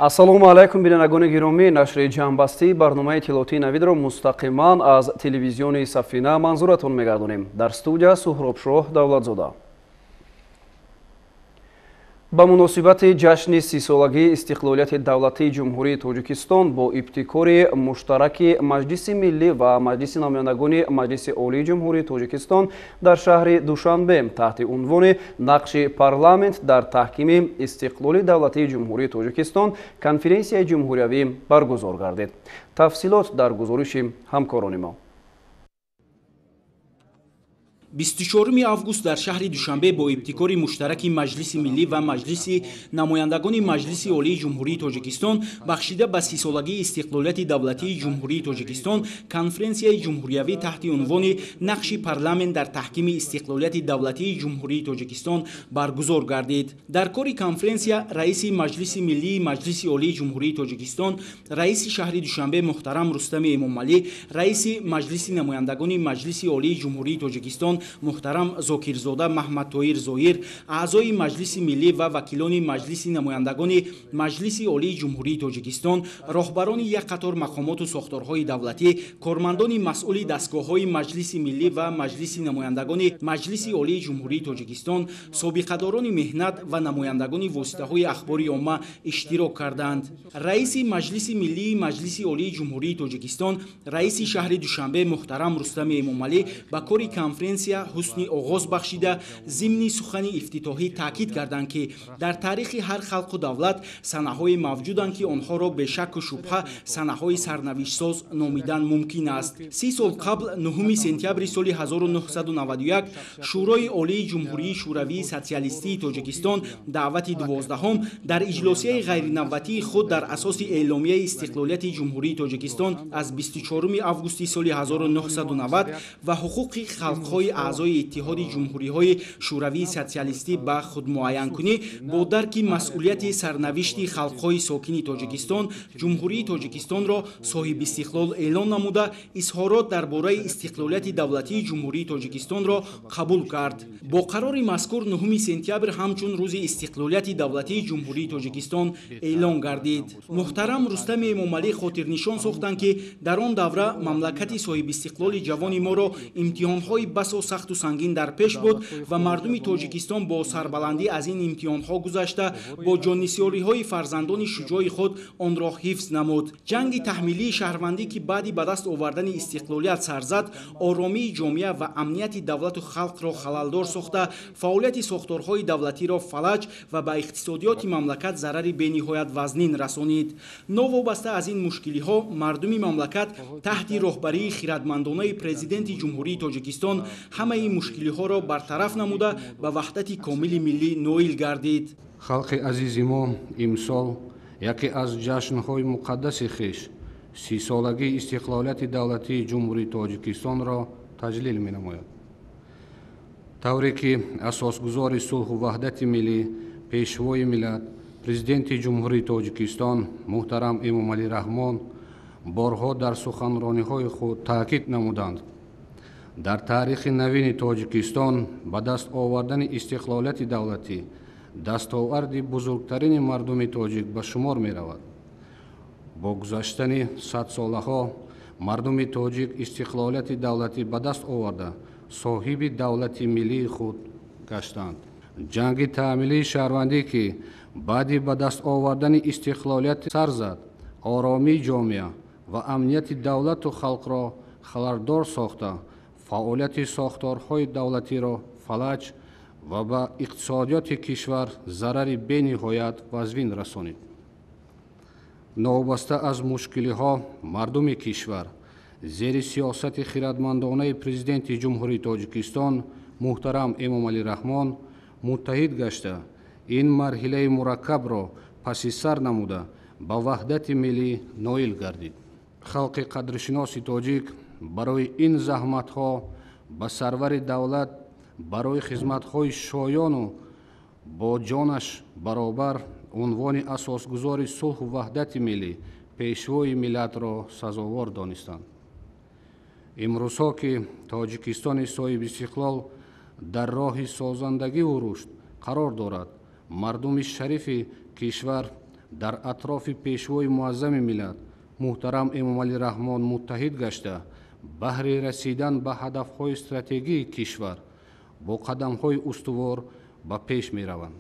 Ассалому алайкум, бинандагони гиромӣ. Нашри ҷамъбастии барномаи иттилоотии Навидро мустақиман аз телевизиони Сафина манзуратон мегардонем. Дар студия Суҳробшоҳ Давлатзода. Ба муносибати ҷашни сисолагии истиқлолияти давлатии Ҷумҳурии Тоҷикистон бо ибтикори муштараки Маҷлиси миллӣ ва Маҷлиси намояндагони Маҷлиси Олии Ҷумҳурии Тоҷикистон дар шаҳри Душанбе таҳти унвони «Нақши парламент дар таҳкими истиқлоли давлатии Ҷумҳурии Тоҷикистон» конференсияи ҷумҳуриявӣ баргузор гардид. Тафсилот дар гузориши ҳамкорони мо. 24 август дар шаҳри Душанбе бо ибтикори муштараки Маҷлиси миллӣ ва Маҷлиси намояндагони Маҷлиси Олии Ҷумҳурии Тоҷикистон бахшида ба сисолагии истиқлолияти давлатии Ҷумҳурии Тоҷикистон конференсияи ҷумҳуриявӣ таҳти унвони «Нақши парламент дар таҳкими истиқлолияти давлатии Ҷумҳурии Тоҷикистон» баргузор гардид. Дар кори конференсия раиси Маҷлиси миллии Маҷлиси Олии Ҷумҳурии Тоҷикистон, раиси шаҳри Душанбе муҳтарам Рустами Эмомалӣ, раиси Маҷлиси намояндагони Маҷлиси Олии Ҷумҳурии Тоҷикистон муҳтарам Зокирзода Маҳмадтоир Зоир, аъзои Маҷлиси миллӣ ва вакилони Маҷлиси намояндагони Маҷлиси Олии Ҷумҳурии Тоҷикистон, роҳбарони як қатор мақомоту сохторҳои давлатӣ, кормандони масъули дастгоҳҳои Маҷлиси миллӣ ва Маҷлиси намояндагони Маҷлиси Олии Ҷумҳурии Тоҷикистон, собиқадорони меҳнат ва намояндагони воситаҳои ахбори омма иштирок карданд. Раиси Маҷлиси миллии Маҷлиси Олии Ҷумҳурии Тоҷикистон, раиси шаҳри Душанбе муҳтарам Рустами Эмомалӣ ба кори конференсия ҳусни оғоз бахшида, зимни сухани ифтитоҳӣ таъкид карданд, ки дар таърихи ҳар халқу давлат санаҳое мавҷуданд, ки онҳоро бешакку шубҳа санаҳои сарнавиштсоз номидан мумкин аст. 30 сол қабл, 9 сентябри соли 1991, Шӯрои Олии Ҷумҳурии Шӯравии Социалистии Тоҷикистон даъвати 12-ҳум дар иҷлосияи ғайринавбатии худ дар асоси эъломияи истиқлолияти Ҷумҳурии Тоҷикистон аз 24 августи соли 1990 ва ҳуқуқи халқҳои аъзои Иттиҳоди Ҷумҳуриҳои Шӯравии Социалистӣ ба худмуайянкунӣ бо дарки масъулияти сарнавишти халқҳои сокини Тоҷикистон Ҷумҳурии Тоҷикистонро соҳибистиқлол эълон намуда, изҳорот дар бораи истиқлолияти давлатии Ҷумҳурии Тоҷикистонро қабул кард. Бо қарори мазкур 9 сентябр ҳамчун рӯзи истиқлолияти давлатии Ҷумҳурии Тоҷикистон эълон гардид. Муҳтарам Рустами Эмомалӣ хотирнишон сохтанд, ки дар он давра мамлакати соҳибистиқлоли ҷавони моро имтиҳонҳои басо сахту сангин дар пеш буд ва мардуми Тоҷикистон бо сарбаландӣ аз ин имтиҳонҳо гузашта, бо ҷоннисориҳои фарзандони шуҷои худ онро ҳифз намуд. Ҷанги таҳмилии шаҳрвандӣ, ки баъди ба даст овардани истиқлолият сар зад, оромии ҷомеа ва амнияти давлату халқро халалдор сохта, фаъолияти сохторҳои давлатиро фалаҷ ва ба иқтисодиёти мамлакат зарари бениҳоят вазнин расонид. Новобаста аз ин мушкилиҳо, мардуми мамлакат таҳти роҳбарии хирадмандонаи Президенти Ҷумҳурии Тоҷикистон ҳамаи мушкилиҳоро бартараф намуда, ба ваҳдати комили миллӣ ноил гардид. Халқи азизи мо имсол яке аз ҷашнҳои муқаддаси хеш, сисолагии истиқлолияти давлатии Ҷумҳурии Тоҷикистонро таҷлил менамояд. Тавре ки асосгузори сулҳу ваҳдати миллӣ, Пешвои миллат, Президенти Ҷумҳурии Тоҷикистон муҳтарам Эмомалӣ Раҳмон борҳо дар суханрониҳои худ таъкид намуданд, дар таърихи навини Тоҷикистон ба даст овардани истиқлолияти давлатӣ дастоварди бузургтарини мардуми тоҷик ба шумор меравад. Бо гузаштани садсолаҳо мардуми тоҷик истиқлолияти давлатӣ ба даст оварда, соҳиби давлати миллии худ гаштанд. Ҷанги таъмилии шаҳрвандӣ, ки баъди ба даст овардани истиқлолият сар зад, оромии ҷомеа ва амнияти давлату халқро халалдор сохта, фаъолияти сохторҳои давлатиро фалаҷ ва ба иқтисодиёти кишвар зарари бениҳоят вазнин расонид. Новобаста аз мушкилиҳо, мардуми кишвар зери сиёсати хирадмандонаи Президенти Ҷумҳурии Тоҷикистон муҳтарам Эмомалӣ Раҳмон муттаҳид гашта, ин марҳилаи мураккабро паси сар намуда, ба ваҳдати миллӣ ноил гардид. Халқи қадршиноси тоҷик барои ин заҳматҳо Ба сарвари давлат барои хизматҳои шоёну бо ҷонаш баробар унвони асосгузори сулҳу ваҳдати миллӣ, пешвои миллатро сазовор донистанд. Имрӯзҳо ки Тоҷикистони соҳибистиқлол дар роҳи созандагиву рушд қарор дорад, мардуми шарифи кишвар дар атрофи пешвои муаззами миллат муҳтарам Эмомалӣ Раҳмон муттаҳид гашта, баҳри расидан ба ҳадафҳои стратегии кишвар бо қадамҳои устувор ба пеш мераванд.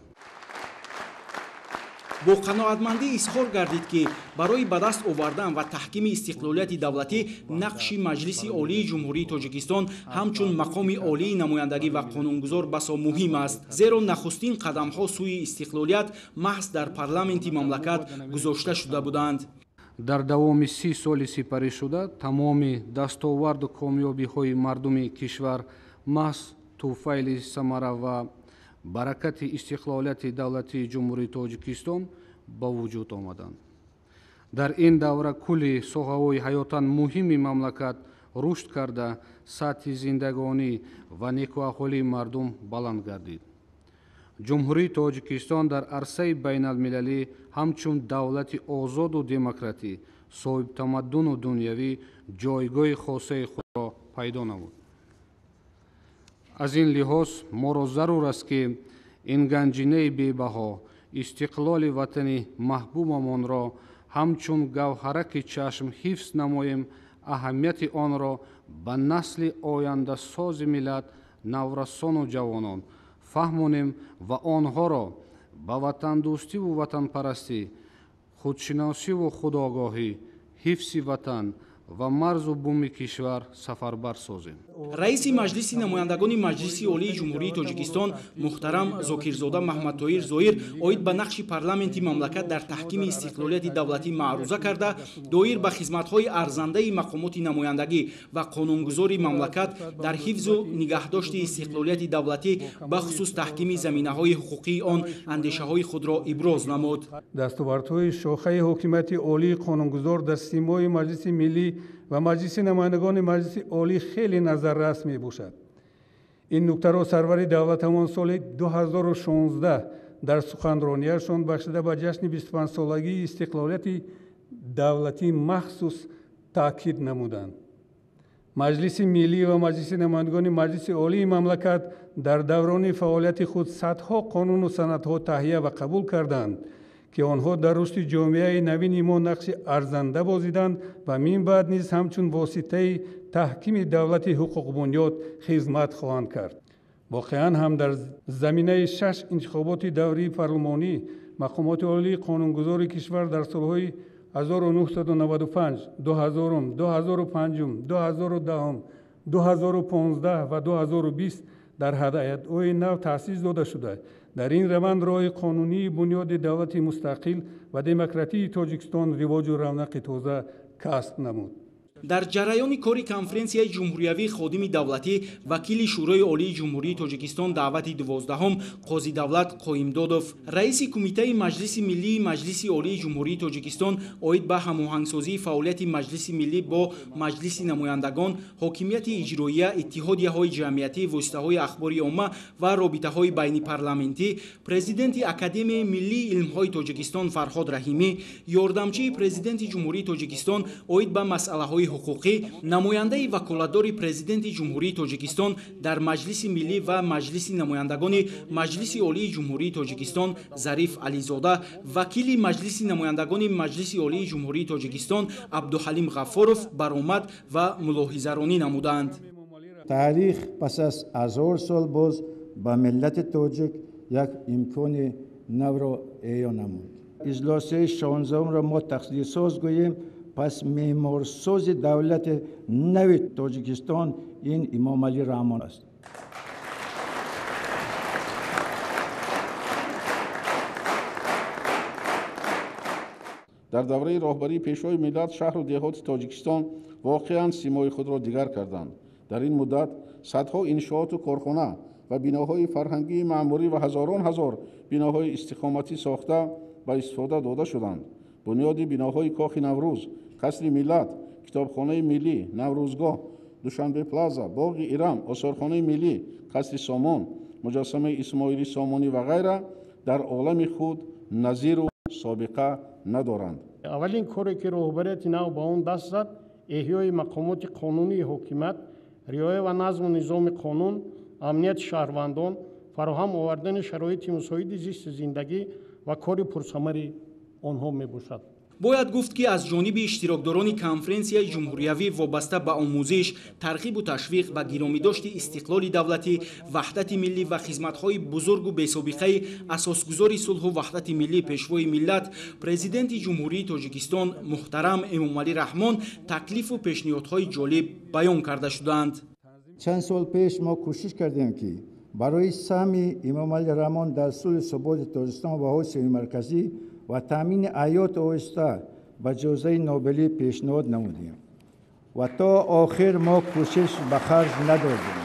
Бо қаноатмандӣ изҳор гардид, ки барои ба даст овардан ва таҳкими истиқлолияти давлатӣ нақши Маҷлиси Олии Ҷумҳурии Тоҷикистон ҳамчун мақоми олии намояндагӣ ва қонунгузор басо муҳим аст, зеро нахустин қадамҳо сӯи истиқлолият маҳз дар парламенти мамлакат гузошта шуда буданд. Дар давоми 30 соли сипаришуда тамоми дастоварду комёбиҳои мардуми кишвар маҳз туфайли самара ва баракати истиқлолияти давлатии Ҷумҳурии Тоҷикистон ба вуҷуд омаданд. Дар ин давра кулли соҳаҳои ҳаётан муҳими мамлакат рушд карда, сатҳи зиндагонӣ ва некуаҳолии мардум баланд гардид. Ҷумҳурии Тоҷикистон дар арсаи байналмилалӣ ҳамчун давлати озоду демократӣ, соҳибтамаддуну дунявӣ ҷойгоҳи хосаи худро пайдо намуд. Аз ин лиҳоз моро зарур аст, ки ин ганҷинаи бебаҳо, истиқлоли ватани маҳбубамонро ҳамчун гавҳараки чашм ҳифз намоем, аҳамияти онро ба насли ояндасози миллат, наврасону ҷавонон фаҳмонем ва онҳоро ба ватандӯстиву ватанпарастӣ, худшиносиву худогоҳӣ, ҳифзи ватан ва марзу буми кишвар сафарбар созем. Раиси Маҷлиси намояндагони Маҷлиси Олии Ҷумҳурии Тоҷикистон муҳтарам Зокирзода Маҳмадтоир Зоир оид ба нақши парламенти мамлакат дар таҳкими истиқлолияти давлатӣ маъруза карда, доир ба хизматҳои арзандаи мақомоти намояндагӣ ва қонунгузори мамлакат дар ҳифзу нигаҳдошти истиқлолияти давлатӣ, бахусус таҳкими заминаҳои ҳуқуқии он, андешаҳои худро иброз намуд. Дастовардҳои шохаи ҳокимияти олии қонунгузор дар симои Маҷлиси миллӣ ва Маҷлиси намояндагони Маҷлиси Олӣ хеле назаррас мебошад. Ин нуктаро сарвари давлатамон соли 2016 дар суханронияшон бахшида ба ҷашни 25-солагии истиқлолияти давлатӣ махсус таъкид намуданд. Маҷлиси миллӣ ва Маҷлиси намояндагони Маҷлиси Олии мамлакат дар даврони фаъолияти худ садҳо қонуну санадҳо таҳия ва қабул карданд, ки онҳо дар рушди ҷомеаи навини мо нақши арзанда бозиданд ва минбаъд низ ҳамчун воситаи таҳкими давлати ҳуқуқбунёд хизмат хоҳанд кард. Воқеан ҳам дар заминаи 6 интихоботи даврии парлумонӣ мақомоти олии қонунгузори кишвар дар солҳои 1995, 2000, 2005, 2010, 2015 ва 2020 дар ҳадаятҳои нав таъсис дода шуда, дар ин раванд роҳи қонунии бунёди давлати мустақил ва демократии Тоҷикистон ривоҷу равнақи тоза касб намуд. Дар ҷараёни кори конференсияи ҷумҳуриявии ходими давлатӣ вакили Шӯрои Олии Ҷумҳурии Тоҷикистон даъвати 12-ҳум Қозидавлат Қоимдодов, раиси Кумитаи Маҷлиси Миллии Маҷлиси Олии Ҷумҳурии Тоҷикистон оид ба ҳамоҳангсозии фаъолияти Маҷлиси Миллӣ бо Маҷлиси намояндагон, ҳокимияти иҷроия, иттиҳодияҳои ҷамъиятӣ, воситаҳои ахбори омма ва робитаҳои байнипарламентӣ, президенти Академияи Миллии илмҳои Тоҷикистон Фарҳод Раҳимӣ, ёрдамчии президенти Ҷумҳурии Тоҷикистон оид ба масъалаҳои ҳуқуқӣ, намояндаи ваколатдори президенти Ҷумҳурии Тоҷикистон дар Маҷлиси Миллӣ ва Маҷлиси намояндагони Маҷлиси Олии Ҷумҳурии Тоҷикистон Зариф Ализода, вакили Маҷлиси намояндагони Маҷлиси Олии Ҷумҳурии Тоҷикистон Абдуҳалим Ғаффоров баромад ва мулоҳизаронӣ намуданд. Таърих пас аз ҳазор сол боз ба миллати тоҷик як имкони навро эҳё намуд. Иҷлосияи 16-ро мо тақдирсоз гӯем, пас меъморсози давлати нави Тоҷикистон ин Эмомалӣ Раҳмон аст. Дар давраи роҳбарии пешвои миллат шаҳру деҳоти Тоҷикистон воқеан симои худро дигар карданд. Дар ин муддат садҳо иншооту корхона ва биноҳои фарҳангии маъмурӣ ва ҳазорон ҳазор биноҳои истиқоматӣ сохта ба истифода дода шуданд. Бунёди биноҳои Кохи Наврӯз, Қасри миллат, Китобхонаи миллӣ, Наврӯзгоҳ, Душанбе Плаза, боғи Ирам, осорхонаи миллӣ, қасри Сомон, муҷассамаи Исмоили Сомонӣ ва ғайра дар олами худ назиру собиқа надоранд. Аввалин коре ки роҳбарияти нав ба он даст зад, эҳёи мақомоти қонунии ҳокимият, риоя ва назму низоми қонун, амнияти шаҳрвандон, фароҳам овардани шароити мусоиди зисти зиндагӣ ва кори пурсамари онҳо мебошад. Бояд гуфт, ки аз ҷониби иштирокдорони конференсияи ҷумҳуриявӣ вобаста ба омӯзиш, тарғибу ташвиқ ба гиромидошти истиқлоли давлатӣ, ваҳдати миллӣ ва хизматҳои бузургу бесобиқаи асосгузори сулҳу ваҳдати миллӣ, пешвои миллат, президенти Ҷумҳурии Тоҷикистон муҳтарам Эмомалӣ Раҳмон таклифу пешниҳодҳои ҷолиб баён карда шуданд. Чанд сол пеш мо кӯшиш кардем, ки барои саҳми Эмомалӣ Раҳмон дар сулҳи суботи Тоҷикистон ва Осиёи Марказӣ ва таъмини ҳаёт оҳиста ба ҷоизаи Нобелӣ пешниҳод намудем ва то охир мо кӯшиш ба харҷ надодем.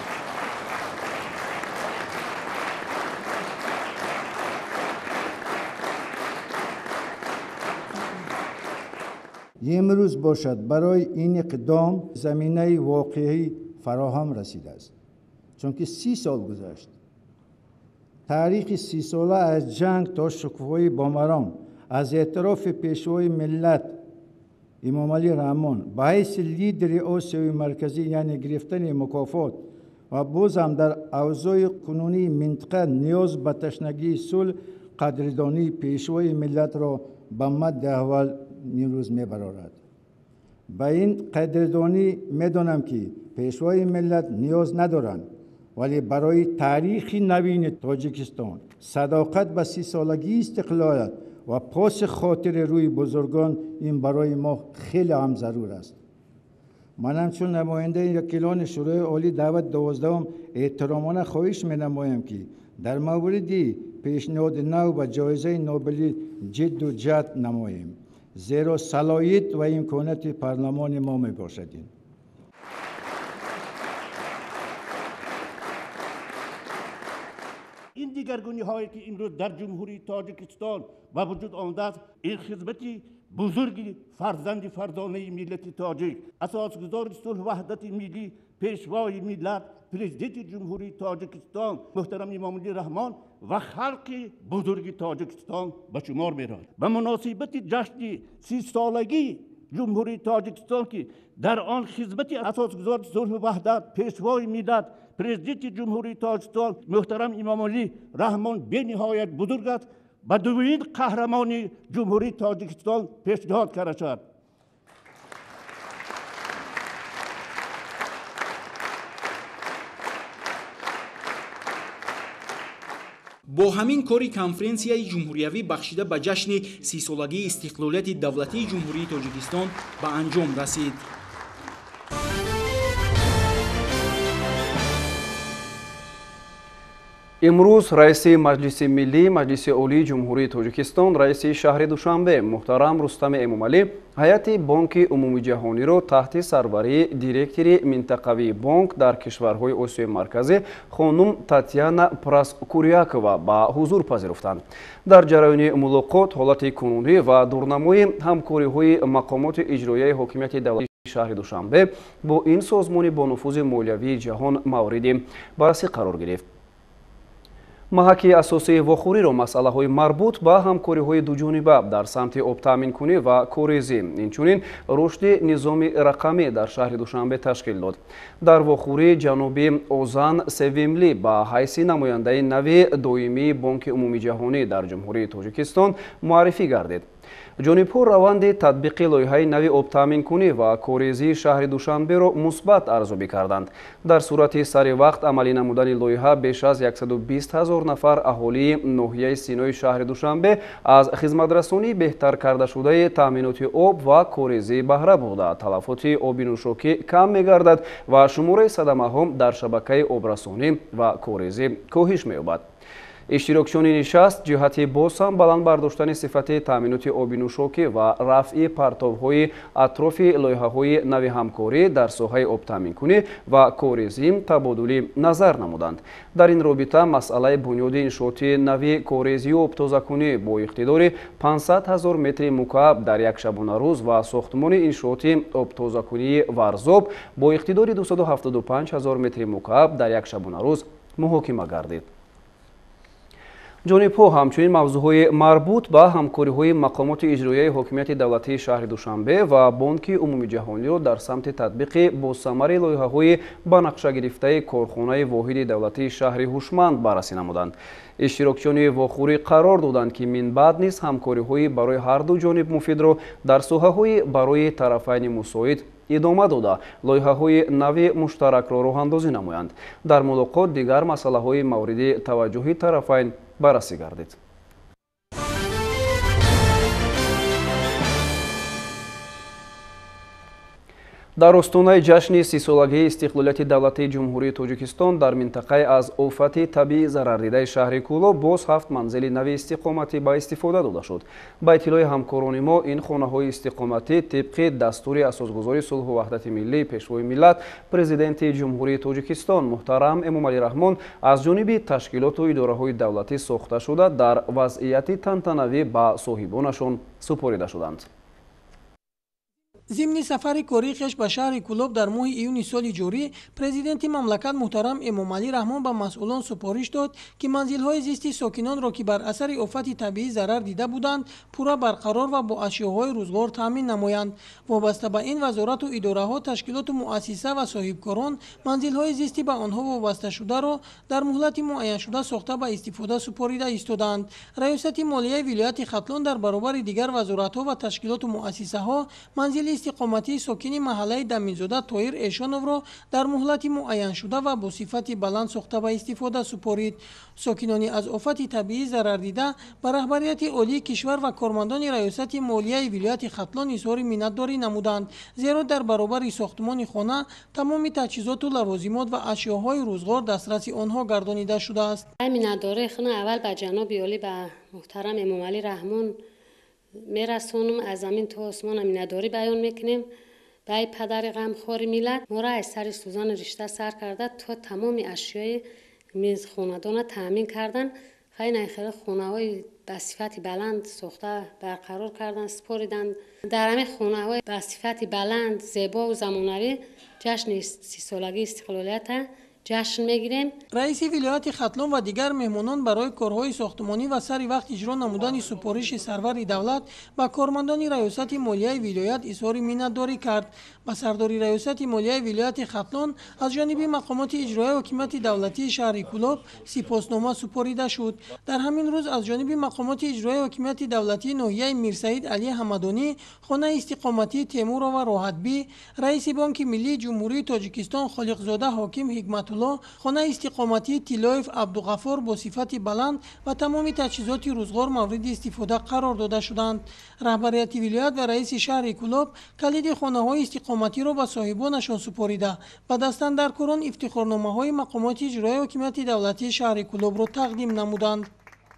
Имрӯз бошад, барои ин иқдом заминаи воқеӣ фароҳам расидааст, чунки 30 сол гузашт. Таърихи 30сола аз ҷанг то шукуфоии бомаром, аз эътирофи пешвои миллат Эмомалӣ Раҳмон ба ҳайси лидери Осиёи Марказӣ, яъне гирифтани мукофот ва бозам дар авзои кунунии минтақа ниёз ба ташнагии сулҳ, қадрдонии пешвои миллатро ба мадди аввал имрӯз мебарорад. Ба ин қадрдонӣ медонам, ки пешвои миллат ниёз надоранд, вале барои таърихи навини Тоҷикистон садоқат ба 30солагии истиқлолият ва поси хотири рӯи бузургон ин барои мо хеле ҳам зарур аст. Ман ҳамчун намояндаи вакилони Шӯрои Олӣ даъват 12-ум эҳтиромона хоҳиш менамоям, ки дар мавриди пешниҳоди нав ба ҷоизаи Нобелӣ ҷидду ҷаҳд намоем, зеро салоҳият ва имконияти парлумони мо мебошад. Ин дигаргуниҳое ки имрӯз дар Ҷумҳурии Тоҷикистон ба вуҷуд омадааст, ин хизмати бузурги фарзанди фарзонаи миллати тоҷик, асосгузори сулҳу ваҳдати миллӣ, пешвои миллат, президенти Ҷумҳурии Тоҷикистон муҳтарам Эмомалӣ Раҳмон ва халқи бузурги Тоҷикистон ба шумор меравад. Ба муносибати ҷашни 30солагии Ҷумҳурии Тоҷикистон, ки дар он хизмати асосгузори сулҳу ваҳдат, пешвои миллат, президенти Ҷумҳурии Тоҷикистон муҳтарам Эмомалӣ Раҳмон бениҳоят бузург аст, ба дуюмин қаҳрамони Ҷумҳурии Тоҷикистон пешниҳод карда шавад. Бо ҳамин кори конференсияи ҷумҳуриявӣ бахшида ба ҷашни 30солагии истиқлолияти давлатии Ҷумҳурии Тоҷикистон ба анҷом расид. Имрӯз раиси Маҷлиси Миллӣ, Маҷлиси Олии Ҷумҳурии Тоҷикистон, раиси шаҳри Душанбе муҳтарам Рустами Эмомалӣ ҳайати Бонки Умумиҷаҳониро таҳти сарварии директори минтақавии бонк дар кишварҳои Осиёи Марказӣ хонум Татьяна Праскурякова ба ҳузур пазируфтанд. Дар ҷараёни мулоқот ҳолати кунунӣ ва дурнамои ҳамкориҳои мақомоти иҷроияи ҳокимияти давлатии шаҳри Душанбе бо ин созмони бонуфузи молиявии ҷаҳон мавриди баррасӣ қарор гирифт. Маҳаки асосии вохӯриро масъалаҳои марбут ба ҳамкориҳои дуҷониба дар самти обтаъминкунӣ ва корезӣ, инчунин рушди низоми рақамӣ дар шаҳри Душанбе ташкил дод. Дар вохӯрӣ ҷаноби Озан Севимлӣ ба ҳайси намояндаи нави доимии Бонки Умумиҷаҳонӣ дар Ҷумҳурии Тоҷикистон муаррифӣ гардид. Ҷонибҳо раванди татбиқи лоиҳаи нави обтаъминкунӣ ва корезии шаҳри Душанберо мусбат арзёбӣ карданд. Дар сурати сари вақт амалӣ намудани лоиҳа беш аз 120 ҳазор нафар аҳолии ноҳияи Синои шаҳри Душанбе аз хизматрасонии беҳтар кардашудаи таъминоти об ва корезӣ баҳра бурда, талафоти оби нӯшокӣ кам мегардад ва шумораи садамаҳо дар шабакаи обрасонӣ ва корезӣ коҳиш меёбад. Иштирокчиёни нишаст ҷиҳати боз ҳам баланд бардоштани сифати таъминоти оби нӯшокӣ ва рафъи партовҳои атрофи лоиҳаҳои нави ҳамкорӣ дар соҳаи обтаъминкунӣ ва корезим табодули назар намуданд. Дар ин робита масъалаи бунёди иншооти нави корезию обтозакунӣ бо иқтидори 500 ҳазор метри мукааб дар як шабонарӯз ва сохтмони иншооти обтозакунии Варзоб бо иқтидори 275 ҳазор метри мукааб дар як шабонарӯз муҳокима гардид. Ҷонибҳо ҳамчунин мавзӯъҳои марбут ба ҳамкориҳои мақомоти иҷроияи ҳокимияти давлатии шаҳри Душанбе ва Бонки умумиҷаҳониро дар самти татбиқи босамари лоиҳаҳои ба нақша гирифтаи корхонаи воҳиди давлатии шаҳри Ҳушманд баррасӣ намуданд. Иштирокчиёни вохӯрӣ қарор доданд, ки минбаъд низ ҳамкориҳои барои ҳар ду ҷониб муфидро дар соҳаҳои барои тарафайни мусоид идома дода, лоиҳаҳои нави муштаракро роҳандозӣ намоянд. Дар мулоқот дигар масъалаҳои мавриди таваҷҷӯҳи тарафайн баррасӣ гардид. Дар остонаи ҷашни 30-солагии истиқлолияти давлатии Ҷумҳурии Тоҷикистон дар минтақаи аз офати табиӣ зарардидаи шаҳри Кӯлоб боз 7 манзили нави истиқоматӣ ба истифода дода шуд. Ба иттилои ҳамкорони мо, ин хонаҳои истиқоматӣ тибқи дастури асосгузори сулҳу ваҳдати миллӣ, Пешвои миллат, Президенти Ҷумҳурии Тоҷикистон муҳтарам Эмомалӣ Раҳмон аз ҷониби ташкилоту идораҳои давлатӣ сохта шуда, дар вазъияти тантанавӣ ба соҳибонашон супорида шуданд. Зимни сафари кории хеш ба шаҳри Кӯлоб дар моҳи июни соли ҷорӣ президенти мамлакат муҳтарам Эмомалӣ Раҳмон ба масъулон супориш дод, ки манзилҳои зисти сокинонро, ки бар асари офати табиӣ зарар дида буданд, пурра барқарор ва бо ашёҳои рӯзгор таъмин намоянд. Вобаста ба ин вазорату идораҳо, ташкилоту муассиса ва соҳибкорон манзилҳои зисти ба онҳо вобасташударо дар муҳлати муайяншуда сохта ба истифода супорида истодаанд. Раёсати молияи вилояти Хатлон дар баробари дигар вазоратҳо ва ташкилоту муассисаҳо манзили истиқоматии сокини маҳаллаи Даминзода Тоир Эшоновро дар муҳлати муайяншуда ва бо сифати баланд сохта ба истифода супорид. Сокинони аз офати табиӣ зарардида ба раҳбарияти олии кишвар ва кормандони раёсати молияи вилояти Хатлон изҳори миннатдорӣ намуданд, зеро дар баробари сохтмони хона тамоми таҷҳизоту лавозимот ва ашёҳои рӯзғор дастраси онҳо гардонида шудааст. Миннатдории худро аввал ба ҷаноби олӣ, ба муҳтарам Эмомалӣ Раҳмон мерасонам. Аз замин то осмон миннатдорӣ баён мекунем. Ба падари ғамхори миллат моро аз сари сӯзан ришта сар карда то тамоми ашёи мизхонадона таъмин кардан. Хеле хеле хонаҳои ба сифати баланд сохта барқарор кардан, супориданд. Дар ҳамин хонаҳои ба сифати баланд, зебову замонавӣ ҷашни 30-солагии истиқлолията ҷашн мегирем. Раиси вилояти Хатлон ва дигар меҳмонон барои корҳои сохтмонӣ ва сари вақт иҷро намудани супориши сарвари давлат ба кормандони раёсати молияи вилоят изҳори миннатдорӣ кард. Ба сардори раёсати молияи вилояти Хатлон аз ҷониби мақомоти иҷроияи ҳокимияти давлатии шаҳри Кӯлоб сипоснома супорида шуд. Дар ҳамин рӯз аз ҷониби мақомоти иҷроияи ҳокимияти давлатии ноҳияи Мирсаид Алӣ Ҳамадонӣ хонаи истиқоматии Темурова Роҳатбӣ, раиси Бонки миллии Ҷумҳурии Тоҷикистон Холиқзода Ҳоким Ҳикматулло, хонаи истиқоматии Тиллоев Абдуғаффор бо сифати баланд ва тамоми таҷҳизоти рӯзғор мавриди истифода қарор дода шуданд. Раҳбарияти вилоят ва раиси шаҳри Кӯлоб калиди хонаҳои истиқоматиро ба соҳибонашон супорида, ба дастандаркорон ифтихорномаҳои мақомоти иҷроияи ҳокимияти давлатии шаҳри Кӯлобро тақдим намуданд.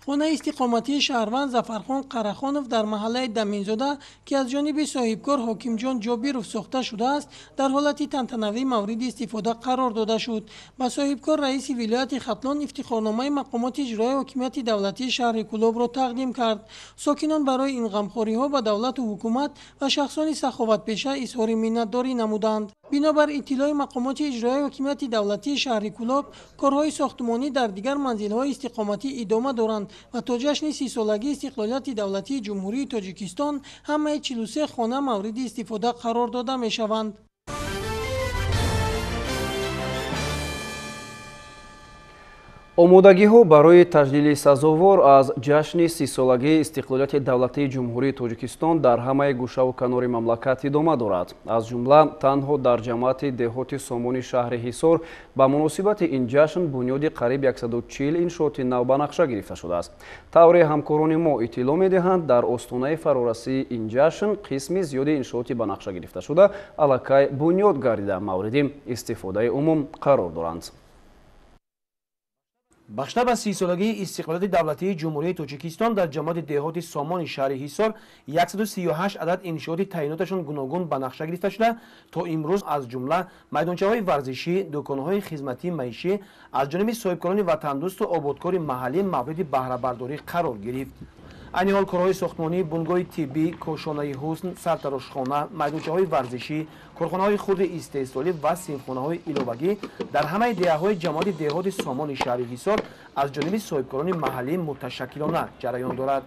Хонаи истиқоматии шаҳрванд Зафархон Қарахонов дар маҳаллаи Даминзода, ки аз ҷониби соҳибкор Ҳокимҷон Ҷобиров сохта шудааст, дар ҳолати тантанавӣ мавриди истифода қарор дода шуд. Ба соҳибкор раиси вилояти Хатлон ифтихорномаи мақомоти иҷроияи ҳокимияти давлатии шаҳри Кӯлобро тақдим кард. Сокинон барои ин ғамхориҳо ба давлату ҳукумат ва шахсони саховатпеша изҳори миннатдорӣ намуданд. Бинобар иттилои мақомоти иҷроияи ҳокимияти давлатии шаҳри Кӯлоб, корҳои сохтмонӣ дар дигар манзилҳои истиқоматӣ идома доранд ва то ҷашни 30-солагии истиқлолияти давлатии Ҷумҳурии Тоҷикистон ҳамаи 43 хона мавриди истифода қарор дода мешаванд. Омодагиҳо барои таҷлили сазовор аз ҷашни 30-солагии истиқлолияти давлатии Ҷумҳурии Тоҷикистон дар ҳамаи гӯшаву канори мамлакат идома дорад. Аз ҷумла танҳо дар ҷамоати деҳоти Сомони шаҳри Ҳисор ба муносибати ин ҷашн бунёди қариб 140 иншооти нав ба нақша гирифта шудааст. Тавре ҳамкорони мо иттилоъ медиҳанд, дар остонаи фарорасии ин ҷашн қисми зиёди иншооти ба нақша гирифташуда аллакай бунёд гардида мавриди истифодаи умум қарор доранд. Бахшида ба 30-солагии истиқлолияти давлатии Ҷумҳурии Тоҷикистон дар ҷамоати деҳоти Сомони шаҳри Ҳисор 138 адад иншооти таъиноташон гуногун ба нақша гирифта шуда, то имрӯз аз ҷумла майдончаҳои варзишӣ, дуконҳои хизматии маишӣ аз ҷониби соҳибкорони ватандӯсту ободкори маҳаллӣ мавриди баҳрабардорӣ қарор гирифт. Айни ҳол корҳои сохтмонии бунгоҳи тиббӣ, кошонаи ҳусн, сартарошхона, майдончаҳои варзишӣ, корхонаҳои хурди истеҳсолӣ ва синфхонаҳои иловагӣ дар ҳамаи деҳаҳои ҷамоати деҳоти Сомони шаҳри Ҳисор аз ҷониби соҳибкорони маҳаллӣ муташаккилона ҷараён дорад.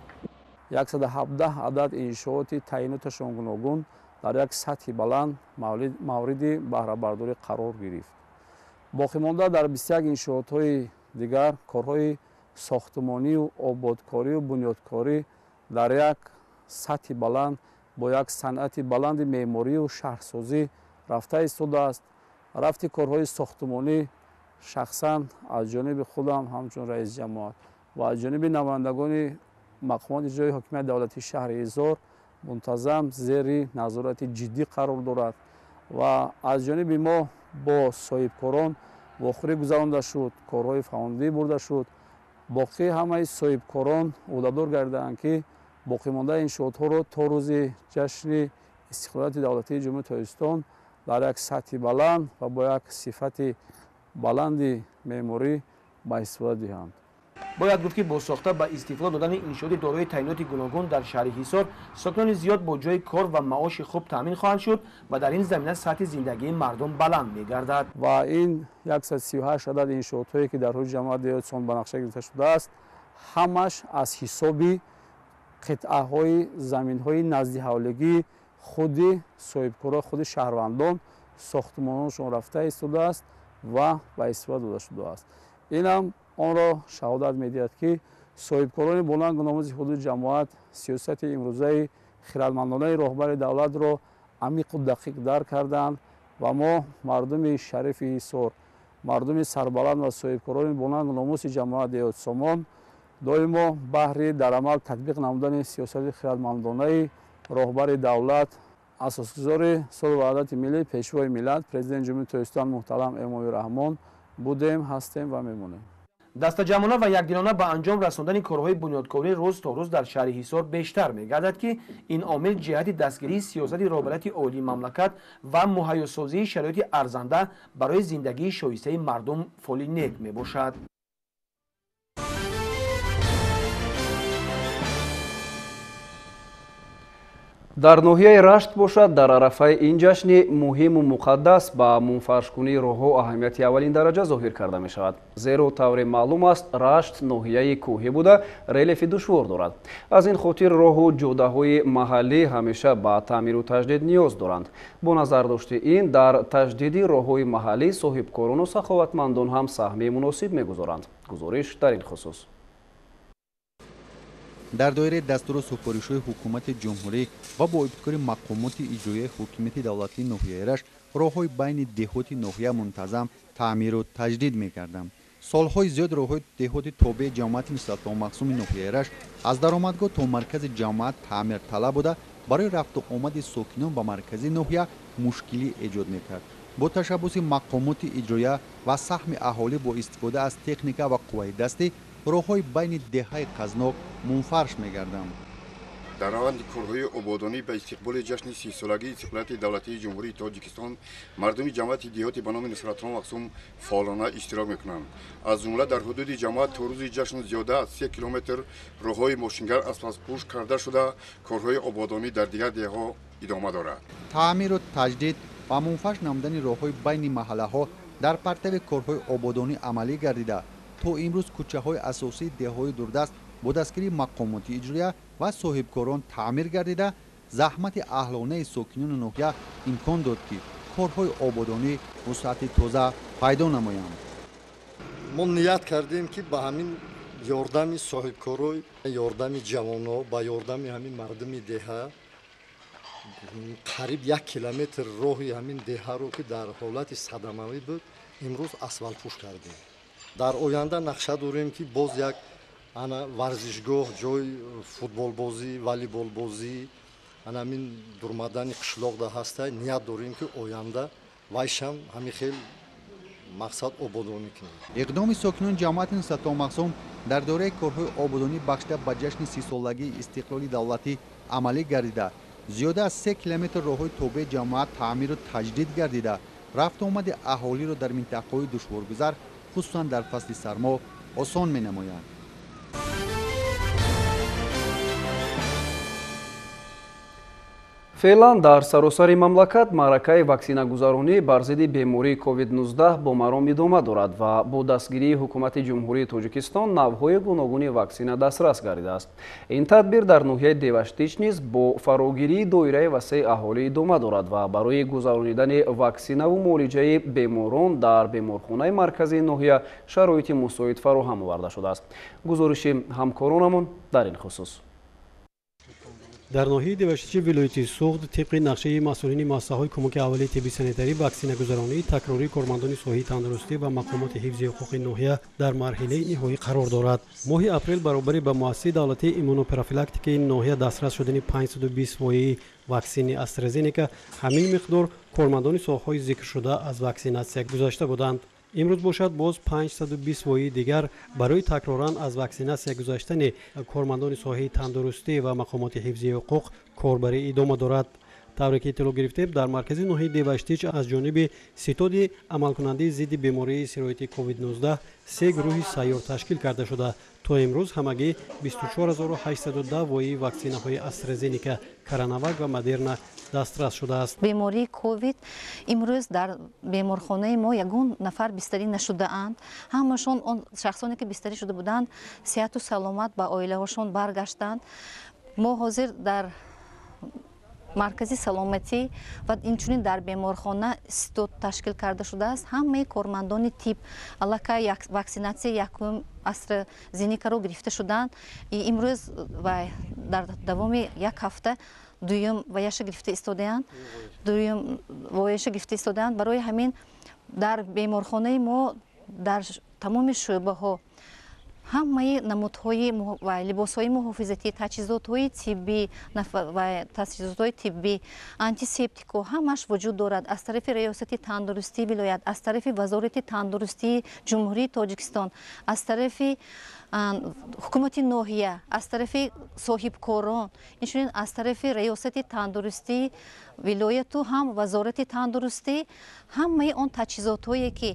117 адад иншооти таъиноташон гуногун дар як сатҳи баланд мавриди баҳрабардорӣ қарор гирифт. Боқимонда дар 21 иншоотҳои дигар корҳои сохтмонию ободкорию бунёдкорӣ дар як сатҳи баланд бо як санъати баланди меъморию шаҳрсозӣ рафта истодааст. Рафти корҳои сохтмонӣ шахсан аз ҷониби худам ҳамчун раиси ҷамоат ва аз ҷониби намояндагони мақомоти иҷроии ҳокимияти давлатии шаҳри Ҳисор мунтазам зери назорати ҷиддӣ қарор дорад ва аз ҷониби мо бо соҳибкорон вохӯрӣ гузаронда шуд, корҳои фаъолӣ бурда шуд. Боқӣ ҳамаи соҳибкорон ӯҳдадор гардидаанд, ки боқимондаи иншоотҳоро то рӯзи ҷашни истиқлолияти давлатии Ҷумҳурии Тоҷикистон дар як сатҳи баланд ва бо як сифати баланди меъморӣ ба истифода диҳанд. Бояд гуфт, ки бо сохта ба истифода додани иншооти дорои таъиноти гуногун дар шаҳри Ҳисор сокинони зиёд бо ҷои кор ва маоши хуб таъмин хоҳанд шуд ва дар ин замина сатҳи зиндагии мардум баланд мегардад. Ва ин 138 адад иншоотҳое ки дар ҳудуди ҷамоати деҳоти Сомон ба нақша гирифта шудааст, ҳамаш аз ҳисоби қитъаҳои заминҳои наздиҳавлигии худи соҳибкорон, худи шаҳрвандон сохтмононшон рафта истодааст ва ба истифода дода шудааст. Инам онро шаҳодат медиҳад, ки соҳибкорони боландгуномӯзи ҳудуди ҷамоат сиёсати имрӯзаи хирадмандонаи роҳбари давлатро амиқу дақиқ дарк карданд ва мо мардуми шарифи Ҳисор, мардуми сарбаланд ва соҳибкорони боландгуномӯзи ҷамоат деҳоти Сомон доимо баҳри дар амал татбиқ намудани сиёсати хирадмандонаи роҳбари давлат, асосгузори сулҳу ваҳдати миллӣ, пешвои миллат, президенти Ҷумҳурии Тоҷикистон муҳтарам Эмомалӣ Раҳмон будем, ҳастем ва мемонем. Дастаҷамъона ва якдилона ба анҷом расондани корҳои бунёдкорӣ рӯз то рӯз дар шаҳри Ҳисор бештар мегардад, ки ин омил ҷиҳати дастгирии сиёсати роҳбарияти олии мамлакат ва муҳайёсозии шароити арзанда барои зиндагии шоистаи мардум фоли нек мебошад. Дар ноҳияи Рашт бошад, дар арафаи ин ҷашни муҳиму муқаддас ба мунфаршкунии роҳҳо аҳамияти аввалин дараҷа зоҳир карда мешавад. Зеро тавре маълум аст, Рашт ноҳияи кӯҳӣ буда, релефи душвор дорад. Аз ин хотир роҳу ҷодаҳои маҳаллӣ ҳамеша ба таъмиру таҷдид ниёз доранд. Бо назардошти ин, дар таҷдиди роҳҳои маҳаллӣ соҳибкорону саховатмандон ҳам саҳми муносиб мегузоранд. Гузориш дар ин хусус. Дар доираи дастуру супоришҳои ҳукумати ҷумҳурӣ ва бо ибтикори мақомоти иҷроияи ҳокимияти давлатии ноҳияи Рашт роҳҳои байни деҳоти ноҳия мунтазам таъмиру таҷдид мекарданд. Солҳои зиёд роҳҳои деҳоти тобеи ҷамоати Нусратулло-Махсуми ноҳияи Рашт аз даромадгоҳ то маркази ҷамоат таъмирталаб буда, барои рафту омади сокинон ба маркази ноҳия мушкилӣ эҷод мекард. Бо ташаббуси мақомоти иҷроия ва саҳми аҳолӣ бо истифода аз техника ва қувваи дастӣ роҳҳои байни деҳаи Қазноқ мунфарш мегарданд. Дар раванди корҳои ободонӣ ба истиқболи ҷашни 30-солагии истиқлолияти давлатии Ҷумҳурии Тоҷикистон мардуми ҷамоати деҳоти ба номи Нусратулло Махсум фаъолона иштирок мекунанд. Аз ҷумла дар ҳудуди ҷамоат то рӯзи ҷашн зиёда аз 3 километр роҳҳои мошингар асфалтпӯш карда шуда, корҳои ободонӣ дар дигар деҳаҳо идома дорад. Таъмиру таҷдид ва мунфарш намудани роҳҳои байни маҳаллаҳо дар партави корҳои ободонӣ амалӣ гардида, то имрӯз кӯчаҳои асосии деҳҳои дурдаст бо дастгирии мақомоти иҷроия ва соҳибкорон таъмир гардида, заҳмати аҳлонаи сокинони ноҳия имкон дод, ки корҳои ободонӣ вусъати тоза пайдо намоянд. Мо ният кардем, ки ба ҳамин ёрдами соҳибкоро, ёрдами ҷавоно, ба ёрдами ҳамин мардуми деҳа қариб 1 километр роҳи ҳамин деҳаро, ки дар ҳолати садамавӣ буд, имрӯз асфалтпӯш кардем. Дар оянда нақша дорем, ки боз як ана варзишгоҳ, ҷои футболбозӣ, волейболбозӣ, ана ҳамин дурмадани қишлоқда ҳаста, ният дорем, ки оянда вайшам ҳамин хел Мақсад ободонӣ кунем. Иқдоми сокинони ҷамоати Нусратулло Махсум дар доираи корҳои ободонӣ бахшида ба ҷашни 30-солагии истиқлоли давлатӣ амалӣ гардида, зиёда аз 3 километр роҳҳои тобеи ҷамоат таъмиру таҷдид гардида, рафту омади аҳолиро дар минтақаҳои душворгузар, хусусан дар фасли сармо, осон менамоянд. Феълан дар саросари мамлакат маъракаи ваксинагузаронӣ бар зидди бемории COVID-19 бо маром идома дорад ва бо дастгирии ҳукумати Ҷумҳурии Тоҷикистон навъҳои гуногуни ваксина дастрас гардидааст. Ин тадбир дар ноҳияи Деваштич низ бо фарогирии доираи васеи аҳолӣ идома дорад ва барои гузаронидани ваксинаву муолиҷаи беморон дар беморхонаи марказии ноҳия шароити мусоид фароҳам оварда шудааст. Гузориши ҳамкоронамон дар ин хусус. Дар ноҳияи Деваштичи вилояти Суғд тибқи нақшаи масъулини муассисаҳои кӯмаки аввалии тибби санитарӣ ваксинагузаронии такрории кормандони соҳаи тандурустӣ ва мақомоти ҳифзи ҳуқуқи ноҳия дар марҳилаи ниҳоӣ қарор дорад. Моҳи апрел баробари ба муассисаи давлатии иммунопрофилактикаи ноҳия дастрас шудани 520 вояи ваксини AstraZeneca ҳамин миқдор кормандони соҳаҳои зикршуда аз ваксинатсия гузашта буданд. Имрӯз бошад боз 520 воии дигар барои такроран аз ваксинатсия гузаштани кормандони соҳаи тандурустӣ ва мақомоти ҳифзи ҳуқуқ корбарӣ идома дорад. Тавре ки иттилоъ гирифтем, дар маркази ноҳияи Деваштич аз ҷониби ситоди амалкунандаи зидди бемории сирояти COVID-19 се гурӯҳи сайёр ташкил карда шуда, то имрӯз ҳамагӣ 24810 воии ваксинаҳои AstraZeneca, Коронавак ва Модерна дастрас шудааст. Бемории ковид имрӯз дар беморхонаи мо ягон нафар бистарӣ нашудаанд. Ҳамашон он шахсоне ки бистарӣ шуда буданд, сиҳату саломат ба оилаҳошон баргаштанд. Мо ҳозир дар маркази саломатӣ ва инчунин дар беморхона ситод ташкил карда шудааст. Ҳамаи кормандони тиб аллакай ваксинатсияи якум AstraZeneca-ро гирифта шуданд. Имрӯз дар давоми як ҳафта дуюм вояша гирифта истодаанд. Дуюм вояша гирифта истодаанд. Барои ҳамин дар беморхонаи мо дар тамоми шӯъбаҳо ҳамаи намудҳои ва либосҳои муҳофизатӣ, таҷҳизотҳои тиббӣ, антисептико ҳамаш вуҷуд дорад. Аз тарафи Раёсати тандурустии вилоят, аз тарафи Вазорати тандурустии Ҷумҳурии Тоҷикистон, аз тарафи ҳукумати ноҳия, аз тарафи соҳибкорон, инчунин аз тарафи Раёсати тандурустии вилояту ҳам Вазорати тандурустӣ ҳамаи он таҷҳизотҳое ки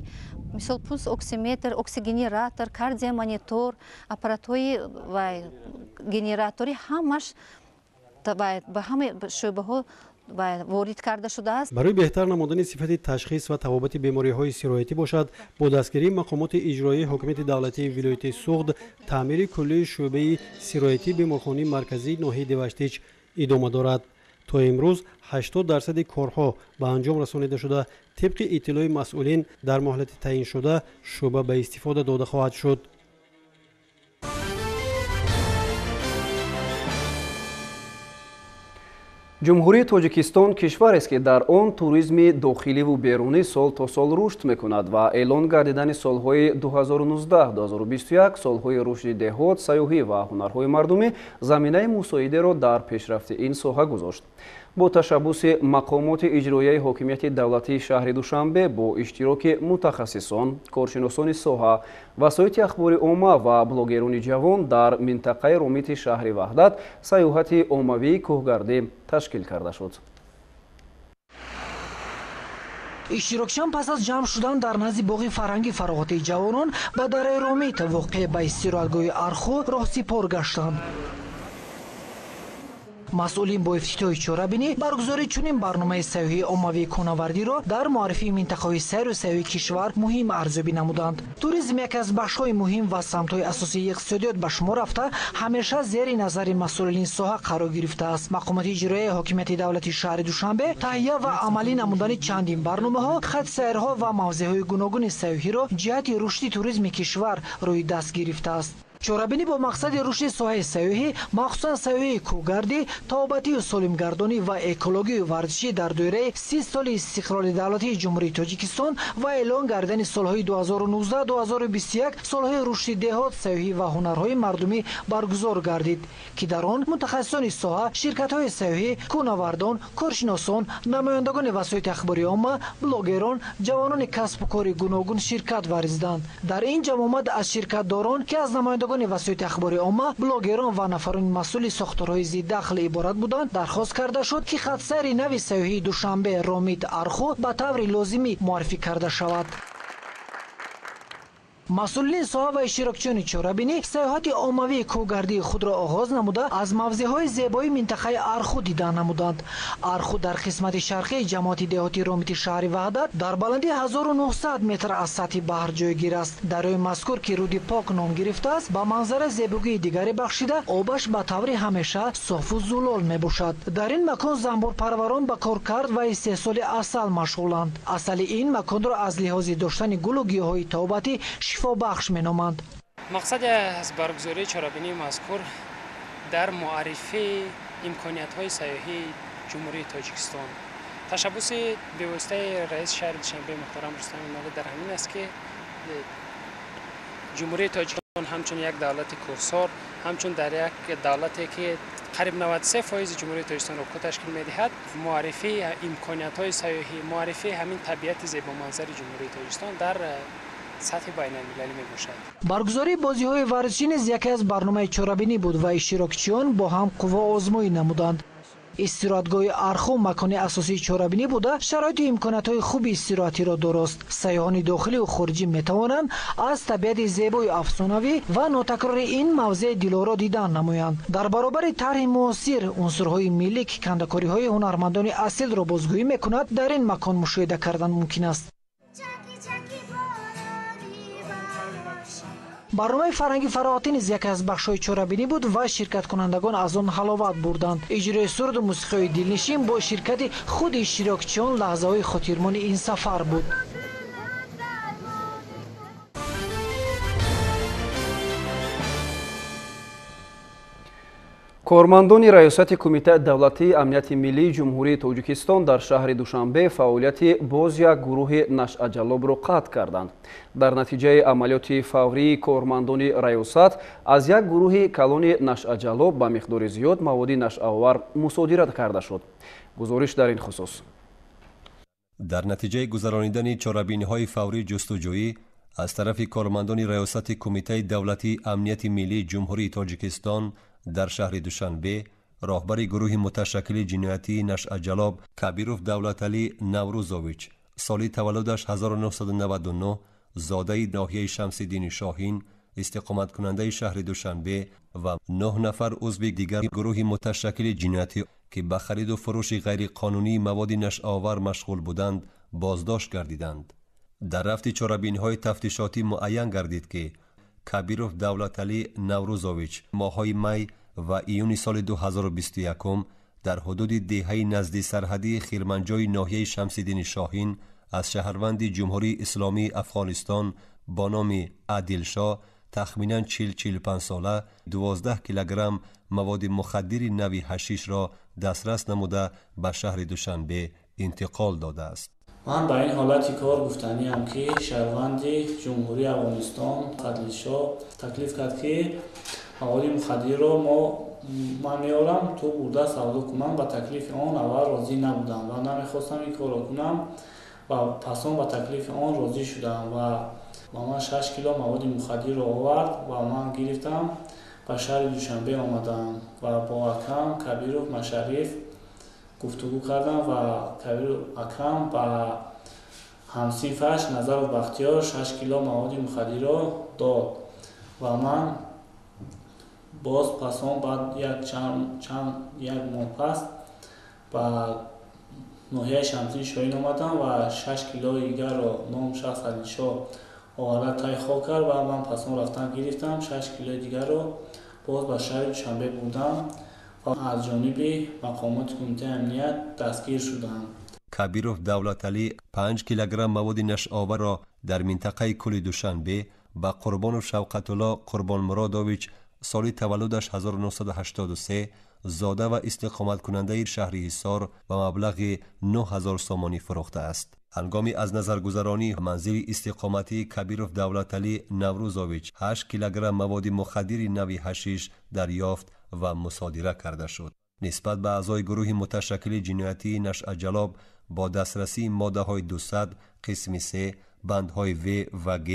мисол пулс оксиметр, оксигенератор, кардиомонитор, аппаратҳои ва генератори ҳамаш ба ҳамаи шӯъбаҳо ворид карда шудааст. Барои беҳтар намудани сифати ташхис ва табобати бемориҳои сироятӣ бошад, бо дастгирии мақомоти иҷроии ҳукумати давлатии вилояти Суғд таъмири куллии шӯъбаи сироятии беморхонаи марказии ноҳияи Деваштич идома дорад. То имрӯз 80% корҳо ба анҷом расонида шуда, тибқи иттилои масъулин дар муҳлати таъиншуда шӯъба ба истифода дода хоҳад шуд. Ҷумҳурии Тоҷикистон кишварест, ки дар он туризми дохиливу берунӣ сол то сол рушд мекунад ва эълон гардидани солҳои 2019-2021 солҳои рушди деҳот, сайёҳӣ ва ҳунарҳои мардумӣ заминаи мусоидеро дар пешрафти ин соҳа гузошт. Бо ташаббуси мақомоти иҷроияи ҳокимияти давлатии шаҳри Душанбе бо иштироки мутахассисон, коршиносони соҳа, васоити ахбори омма ва блогерони ҷавон дар минтақаи Ромити шаҳри Ваҳдат сайёҳати оммавии кӯҳгардӣ ташкил карда шуд. Иштирокчиён пас аз ҷамъ шудан дар назди боғи фарҳанги фароғатии ҷавонон ба дараи Ромит воқеъ ба истироҳатгоҳи Арху роҳсипор гаштанд. Масъулин бо ифтитоҳи чорабинӣ баргузории чунин барномаи сайёҳии оммавии кӯҳнавардиро дар муаррифии минтақаҳои сайру сайёҳии кишвар муҳим арзёбӣ намуданд. Туризм яке аз бахшҳои муҳим ва самтҳои асосии иқтисодиёт ба шумор рафта, ҳамеша зери назари масъулини соҳа қарор гирифтааст. Мақомоти иҷроияи ҳокимияти давлати шаҳри Душанбе таҳия ва амалӣ намудани чандин барномаҳо, хатсайрҳо ва мавзеъҳои гуногуни сайёҳиро ҷиҳати рушди туризми кишвар рӯи даст гирифтааст. Чорабинӣ бо мақсади рушди соҳаи сайёҳӣ, махсусан сайёҳии кӯҳгардӣ, табобатию солимгардонӣ ва экологию варзишӣ дар доираи 30 соли истиқлоли давлатии Ҷумҳурии Тоҷикистон ва эълон гардидани солҳои 2019-2021 солҳои рушди деҳот, сайёҳӣ ва ҳунарҳои мардумӣ баргузор гардид, ки дар он мутахассисони соҳа, ширкатҳои сайёҳӣ, кӯҳнавардон, коршиносон, намояндагони васоити ахбори омма, блогерон, ҷавонони касбу кори гуногун ширкат варзиданд. Дар ин ҷамъомад аз ширкатдорон, ки аз намояндагони васоити ахбори омма, блогерон ва нафарони масъули сохторҳои зиддахл иборат буданд, дархост карда шуд, ки хатсайри нави сайёҳии Душанбе Ромит Арху ба таври лозимӣ муаррифӣ карда шавад. Масъулини соҳа ва иштирокчиёни чорабинӣ сайёҳати оммавии кӯҳгардии худро оғоз намуда, аз мавзеъҳои зебои минтақаи Арху дида намуданд. Арху дар қисмати шарқии ҷамоати деҳоти Ромити шаҳри Ваҳдат дар баландии 1900 метр аз сатҳи баҳр ҷойгир аст. Дарёи мазкур, ки руди Пок ном гирифтааст, ба манзара зебогии дигаре бахшида, обаш ба таври ҳамеша софу зулол мебошад. Дар ин макон занбурпарварон ба коркард ва истеҳсоли асал машғуланд. Асали ин маконро аз лиҳози доштани гулу гиёҳҳои табобатӣ шифобахш меноманд. Мақсади аз баргузории чорабинии мазкур дар муаррифии имкониятҳои сайёҳии Ҷумҳурии Тоҷикистон. Ташаббуси бевоситаи раиси шаҳри Душанбе муҳтарам Рустам Эмомалӣ дар ҳамин аст, ки Ҷумҳурии Тоҷикистон ҳамчун як давлати кӯҳсор, ҳамчун дар як давлате ки қариб 93% Ҷумҳурии Тоҷикистонро кӯҳ ташкил медиҳад, муаррифии имкониятҳои сайёҳӣ, муаррифии ҳамин табиати зебоманзари Ҷумҳурии Тоҷикистон дар сатҳи байналмилалӣ мебошад. Баргузории бозиҳои варзишӣ низ яке аз барномаи чорабинӣ буд ва иштирокчиён бо ҳам қувваозмоӣ намуданд. Истироҳатгоҳи Арху макони асосии чорабинӣ буда, шароиту имкониятҳои хуби истироҳатиро дорост. Сайёҳони дохилию хориҷӣ метавонанд аз табиати зебои афсонавӣ ва нотакрори ин мавзеи дилоро дидан намоянд. Дар баробари тарҳи муосир, унсурҳои миллӣ, ки кандакориҳои ҳунармандони асилро бозгӯӣ мекунад, дар ин макон мушоҳида кардан мумкин аст. Барномаи фарҳанги фароғатӣ низ яке аз бахшҳои чорабинӣ буд ва ширкаткунандагон аз он ҳаловат бурданд. Иҷрои суруду мусиқиҳои дилнишин бо ширкати худи иштирокчиён лаҳзаҳои хотирмони ин сафар буд. Кормандони Раёсати Кумитаи давлатии амнияти миллии Ҷумҳурии Тоҷикистон дар шаҳри Душанбе фаъолияти боз як гурӯҳи нашъаҷаллобро қатъ карданд. Дар натиҷаи амалиёти фаврии кормандони раёсат аз як гурӯҳи калони нашъаҷаллоб ба миқдори зиёд маводи нашъаовар мусодира карда шуд. Гузориш дар ин хусус. Дар натиҷаи гузаронидани чорабиниҳои фаврии ҷустуҷӯӣ аз тарафи кормандони Раёсати Кумитаи давлатии амнияти миллии Ҷумҳурии Тоҷикистон дар шаҳри Душанбе роҳбари гурӯҳи муташаккили ҷиноятии нашъаҷаллоб Кабиров Давлаталӣ Наврӯзович, соли таваллудаш 1999, зодаи ноҳияи Шамсиддини Шоҳин, истиқоматкунандаи шаҳри Душанбе ва 9 нафар узви дигар гурӯҳи муташаккили ҷиноятӣ, ки ба хариду фурӯши ғайриқонунии маводи нашъаовар машғул буданд, боздошт гардиданд. Дар рафти чорабиниҳои тафтишотӣ муайян гардид, ки Кабиров Давлаталӣ Наврӯзович моҳҳои май ва июни соли 2021 дар ҳудуди деҳаи назди сарҳадии Хирманҷои ноҳияи Шамсиддини Шоҳин аз шаҳрванди Ҷумҳурии Исломии Афғонистон бо номи Адилшоҳ тахминан 40-45 сола 12 килограмм маводи мухаддири нави ҳашишро дастрас намуда ба шаҳри Душанбе интиқол додааст. Ман ба ин ҳолати кор гуфтаниам, ки шаҳрванди Ҷумҳурии Афғонистон Фадлишоҳ таклиф кард, ки маводи мухаддирро ман меорам, ту бурда савдо кунам. Ба таклифи он аввал розӣ набудам ва намехостам ин корро кунам ва пас он ба таклифи он розӣ шудам ва ба ман 6 кило маводи мухаддирро овард ва ман гирифтам, ба шаҳри Душанбе омадам ва бо акам Кабиров Машариф гуфтугӯ кардам ва Кабиров акам ба ҳамсинфаш Назаров Бахтиёр 6 кило маводи мухаддирро дод ва ман боз пас он баъд як моҳ пас ба ноҳияи Шамсиддини Шоҳин омадам ва 6 килои дигарро ном шахс Алишоҳ оварда тай хок кард ва ман пас он рафтан гирифтам, 6 килои дигарро боз ба шаҳри Душанбе бурдам ва аз ҷониби мақомоти кумитаи амният дастгир шудам. Кабиров Давлаталӣ 5 килограмм маводи нашъаоварро дар минтақаи кӯли Душанбе ба Қурбонов Шавқатулло Қурбонмуродович, соли таваллудаш 1983, зода ва истиқоматкунандаи шаҳри Ҳисор ба маблағи 9000 сомонӣ фурӯхтааст. Ҳангоми аз назаргузаронии манзили истиқоматии Кабиров Давлаталӣ Наврӯзович 8 килограмм маводи мухаддири нави ҳашиш дарёфт ва мусодира карда шуд. Нисбат ба аъзои гурӯҳи муташаккили ҷиноятии нашъаҷалоб бо дастрасии моддаҳои 200 қисми 3 бандҳои В ва Г,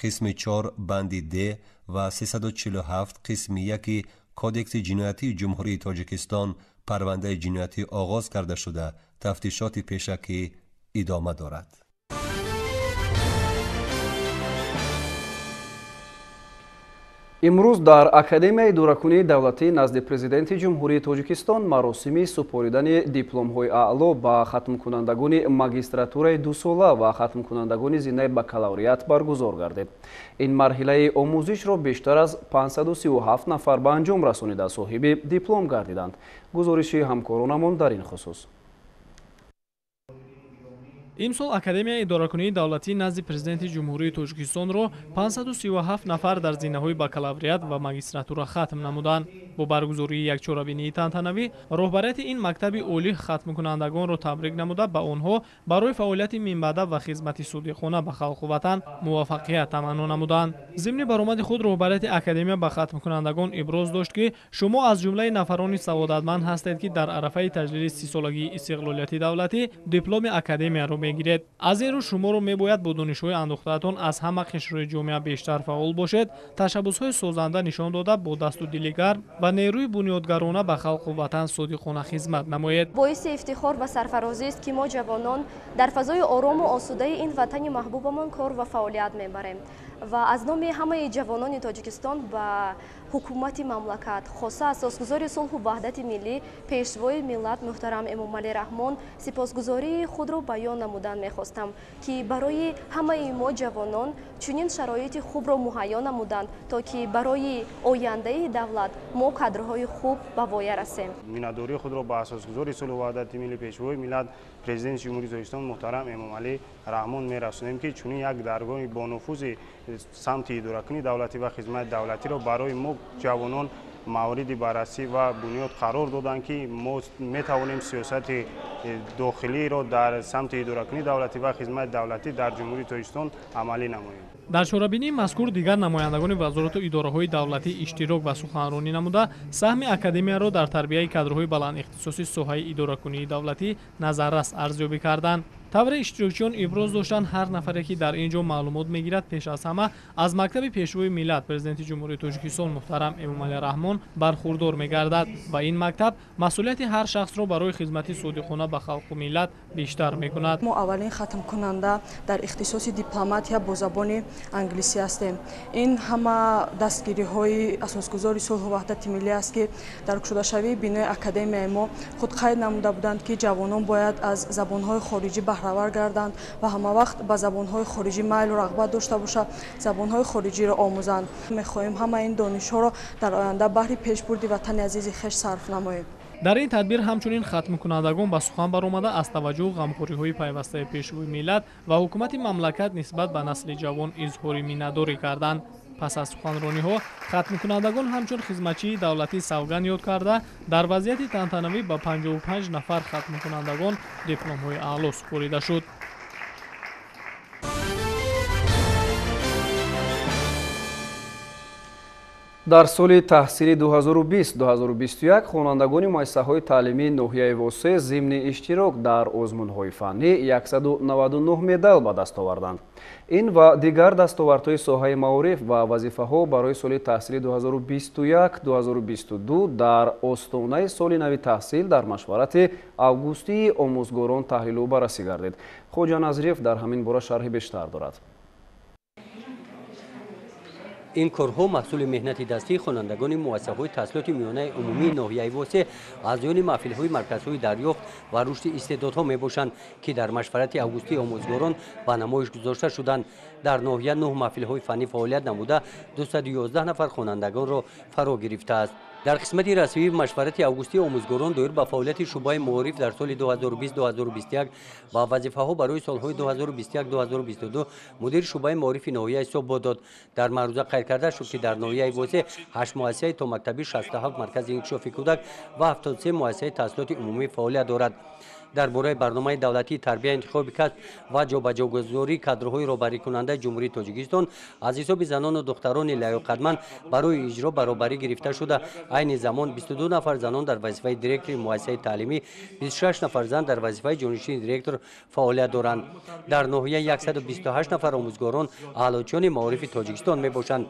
қисми 4 банди Д ва 347 қисми 1 Кодекси ҷиноятии Ҷумҳурии Тоҷикистон парвандаи ҷиноятӣ оғоз карда шуда, тафтишоти пешакӣ идома дорад. Имрӯз дар Академияи идоракунии давлатӣ назди Президенти Ҷумҳурии Тоҷикистон маросими супоридани дипломҳои аъло ба хатмкунандагони магистратураи дусола ва хатмкунандагони зинаи бакалавриат баргузор гардид. Ин марҳилаи омӯзишро бештар аз 537 нафар ба анҷом расонида соҳиби диплом гардиданд. Гузориши ҳамкоронамон дар ин хусус. Имсол Академияи идоракунии давлатӣ назди Президенти Ҷумҳурии Тоҷикистонро 537 нафар дар зинаҳои бакалавриат ва магистратура хатм намуданд. Бо баргузории як чорабинии тантанавӣ роҳбарияти ин мактаби олӣ хатмкунандагонро табрик намуда ба онҳо барои фаъолияти минбаъда ва хизмати содиқона ба халқу ватан муваффақият таманно намуданд. Зимни баромади худ роҳбарияти академия ба хатмкунандагон иброз дошт, ки шумо аз ҷумлаи нафарони саодатманд ҳастед, ки дар арафаи таҷлили 30-солагии истиқлолияти давлатӣ дипломи академияро мегиред. Аз ин рӯ шуморо мебояд бо донишҳои андохтаатон аз ҳама қишрҳои ҷомеа бештар фаъол бошед, ташаббусҳои созанда нишон дода бо дасту дили гарм ва нерӯи бунёдгарона ба халқу ватан содиқона хизмат намоед. Боиси ифтихор ва сарфарозист, ки мо ҷавонон дар фазои орому осудаи ин ватани маҳбубамон кор ва фаъолият мебарем ва аз номи ҳамаи ҷавонони Тоҷикистон ба ҳукумати мамлакат, хоса асосгузори сулҳу ваҳдати миллӣ, пешвои миллат муҳтарам Эмомалӣ Раҳмон сипосгузории худро баён намудан мехостам, ки барои ҳамаи мо ҷавонон чунин шароити хубро муҳайё намуданд, то ки барои ояндаи давлат мо кадрҳои хуб ба воя расем. Миннатдории худро ба асосгузори сулҳу ваҳдати миллӣ, пешвои миллат, Президенти Ҷумҳурии Тоҷикистон муҳтарам Эмомалӣ Раҳмон мерасонем, ки чунин як даргоҳи бонуфузи самти идоракунии давлатӣ ва хизмати давлатиро барои мо ҷавонон мавриди баррасӣ ва бунёд қарор доданд, ки мо метавонем сиёсати дохилиро дар самти идоракунии давлатӣ ва хизмати давлатӣ дар Ҷумҳурии Тоҷикистон амалӣ намоем. Дар чорабинии мазкур дигар намояндагони вазорату идораҳои давлатӣ иштирок ва суханронӣ намуда саҳми академияро дар тарбияи кадрҳои баландихтисоси соҳаи идоракунии давлатӣ назаррас арзёбӣ карданд. Тавре иштирокчиён иброз доштанд, ҳар нафаре ки дар ин ҷо маълумот мегирад, пеш аз ҳама аз мактаби пешвои миллат, Президенти Ҷумҳурии Тоҷикистон муҳтарам Эмомалӣ Раҳмон бархурдор мегардад ва ин мактаб масъулияти ҳар шахсро барои хизмати содиқона ба халқу миллат бештар мекунад. Мо аввалин хатмкунанда дар ихтисоси дипломатия бо забони англисӣ ҳастем. Ин ҳама дастгириҳои асосгузори сулҳу ваҳдати миллӣ аст, ки дар кушодашавии бинои академияи мо худ қайд намуда буданд, ки ҷавонон бояд аз забонҳои хориҷӣ баҳравар гарданд ва ҳамавақт ба забонҳои хориҷӣ майлу рағбат дошта бошад, забонҳои хориҷиро омӯзанд. Мехоҳем ҳама ин донишҳоро дар оянда баҳри пешбурди ватани азизи хеш сарф намоем. Дар ин тадбир ҳамчунин хатмкунандагон ба сухан баромада аз таваҷҷӯҳу ғамхориҳои пайвастаи пешвои миллат ва ҳукумати мамлакат нисбат ба насли ҷавон изҳори миннатдорӣ карданд. Пас аз суханрониҳо хатмкунандагон ҳамчун хизматчии давлатӣ савганд ёд карда дар вазъияти тантанавӣ ба 55 нафар хатмкунандагон дипломҳои аъло супорида шуд. Дар соли таҳсили 2020-2021 хонандагони муассисаҳои таълимии ноҳияи Восе зимни иштирок дар озмунҳои фаннӣ 199 медал ба даст оварданд. Ин ва дигар дастовардҳои соҳаи маориф ва вазифаҳо барои соли таҳсили 2021-2022 дар остонаи соли нави таҳсил дар машварати августии омӯзгорон таҳлилу баррасӣ гардид. Хоҷа Назриев дар ҳамин бора шарҳи бештар дорад. Ин корҳо маҳсули меҳнати дастии хонандагони муассисаҳои таҳсилоти миёнаи умумии ноҳияи Восе аз ҷониби маҳфилҳои марказҳои дарёфт ва рушди истеъдодҳо мебошанд, ки дар машварати августии омӯзгорон ба намоиш гузошта шуданд. Дар ноҳия 9 маҳфилҳои фаннӣ фаъолият намуда 211 нафар хонандагонро фаро гирифтааст. Дар қисмати расмии машварати августии омӯзгорон доир ба фаъолияти шӯъбаи маориф дар соли 2020-2021 ва вазифаҳо барои солҳои 2021-2022 мудири шӯъбаи маорифи ноҳия ҳисоб дод. Дар маъруза қайд карда шуд, ки дар ноҳияи Восеъ 8 муассисаи томактабӣ, 67 маркази инкишофи кӯдак ва 73 муассисаи таҳсилоти умумӣ фаъолият дорад. Дар бораи барномаи давлатии тарбия, интихоби касб ва ҷобаҷогузории кадрҳои роҳбарикунандаи Ҷумҳурии Тоҷикистон аз ҳисоби занону духтарони лаёқатманд барои иҷро баробарӣ гирифта шуда, айни замон 22 нафар занон дар вазифаи директори муассисаи таълимӣ, 26 нафар зан дар вазифаи ҷонишини директор фаъолият доранд. Дар ноҳия 128 нафар омӯзгорон аълочиёни маорифи Тоҷикистон мебошанд.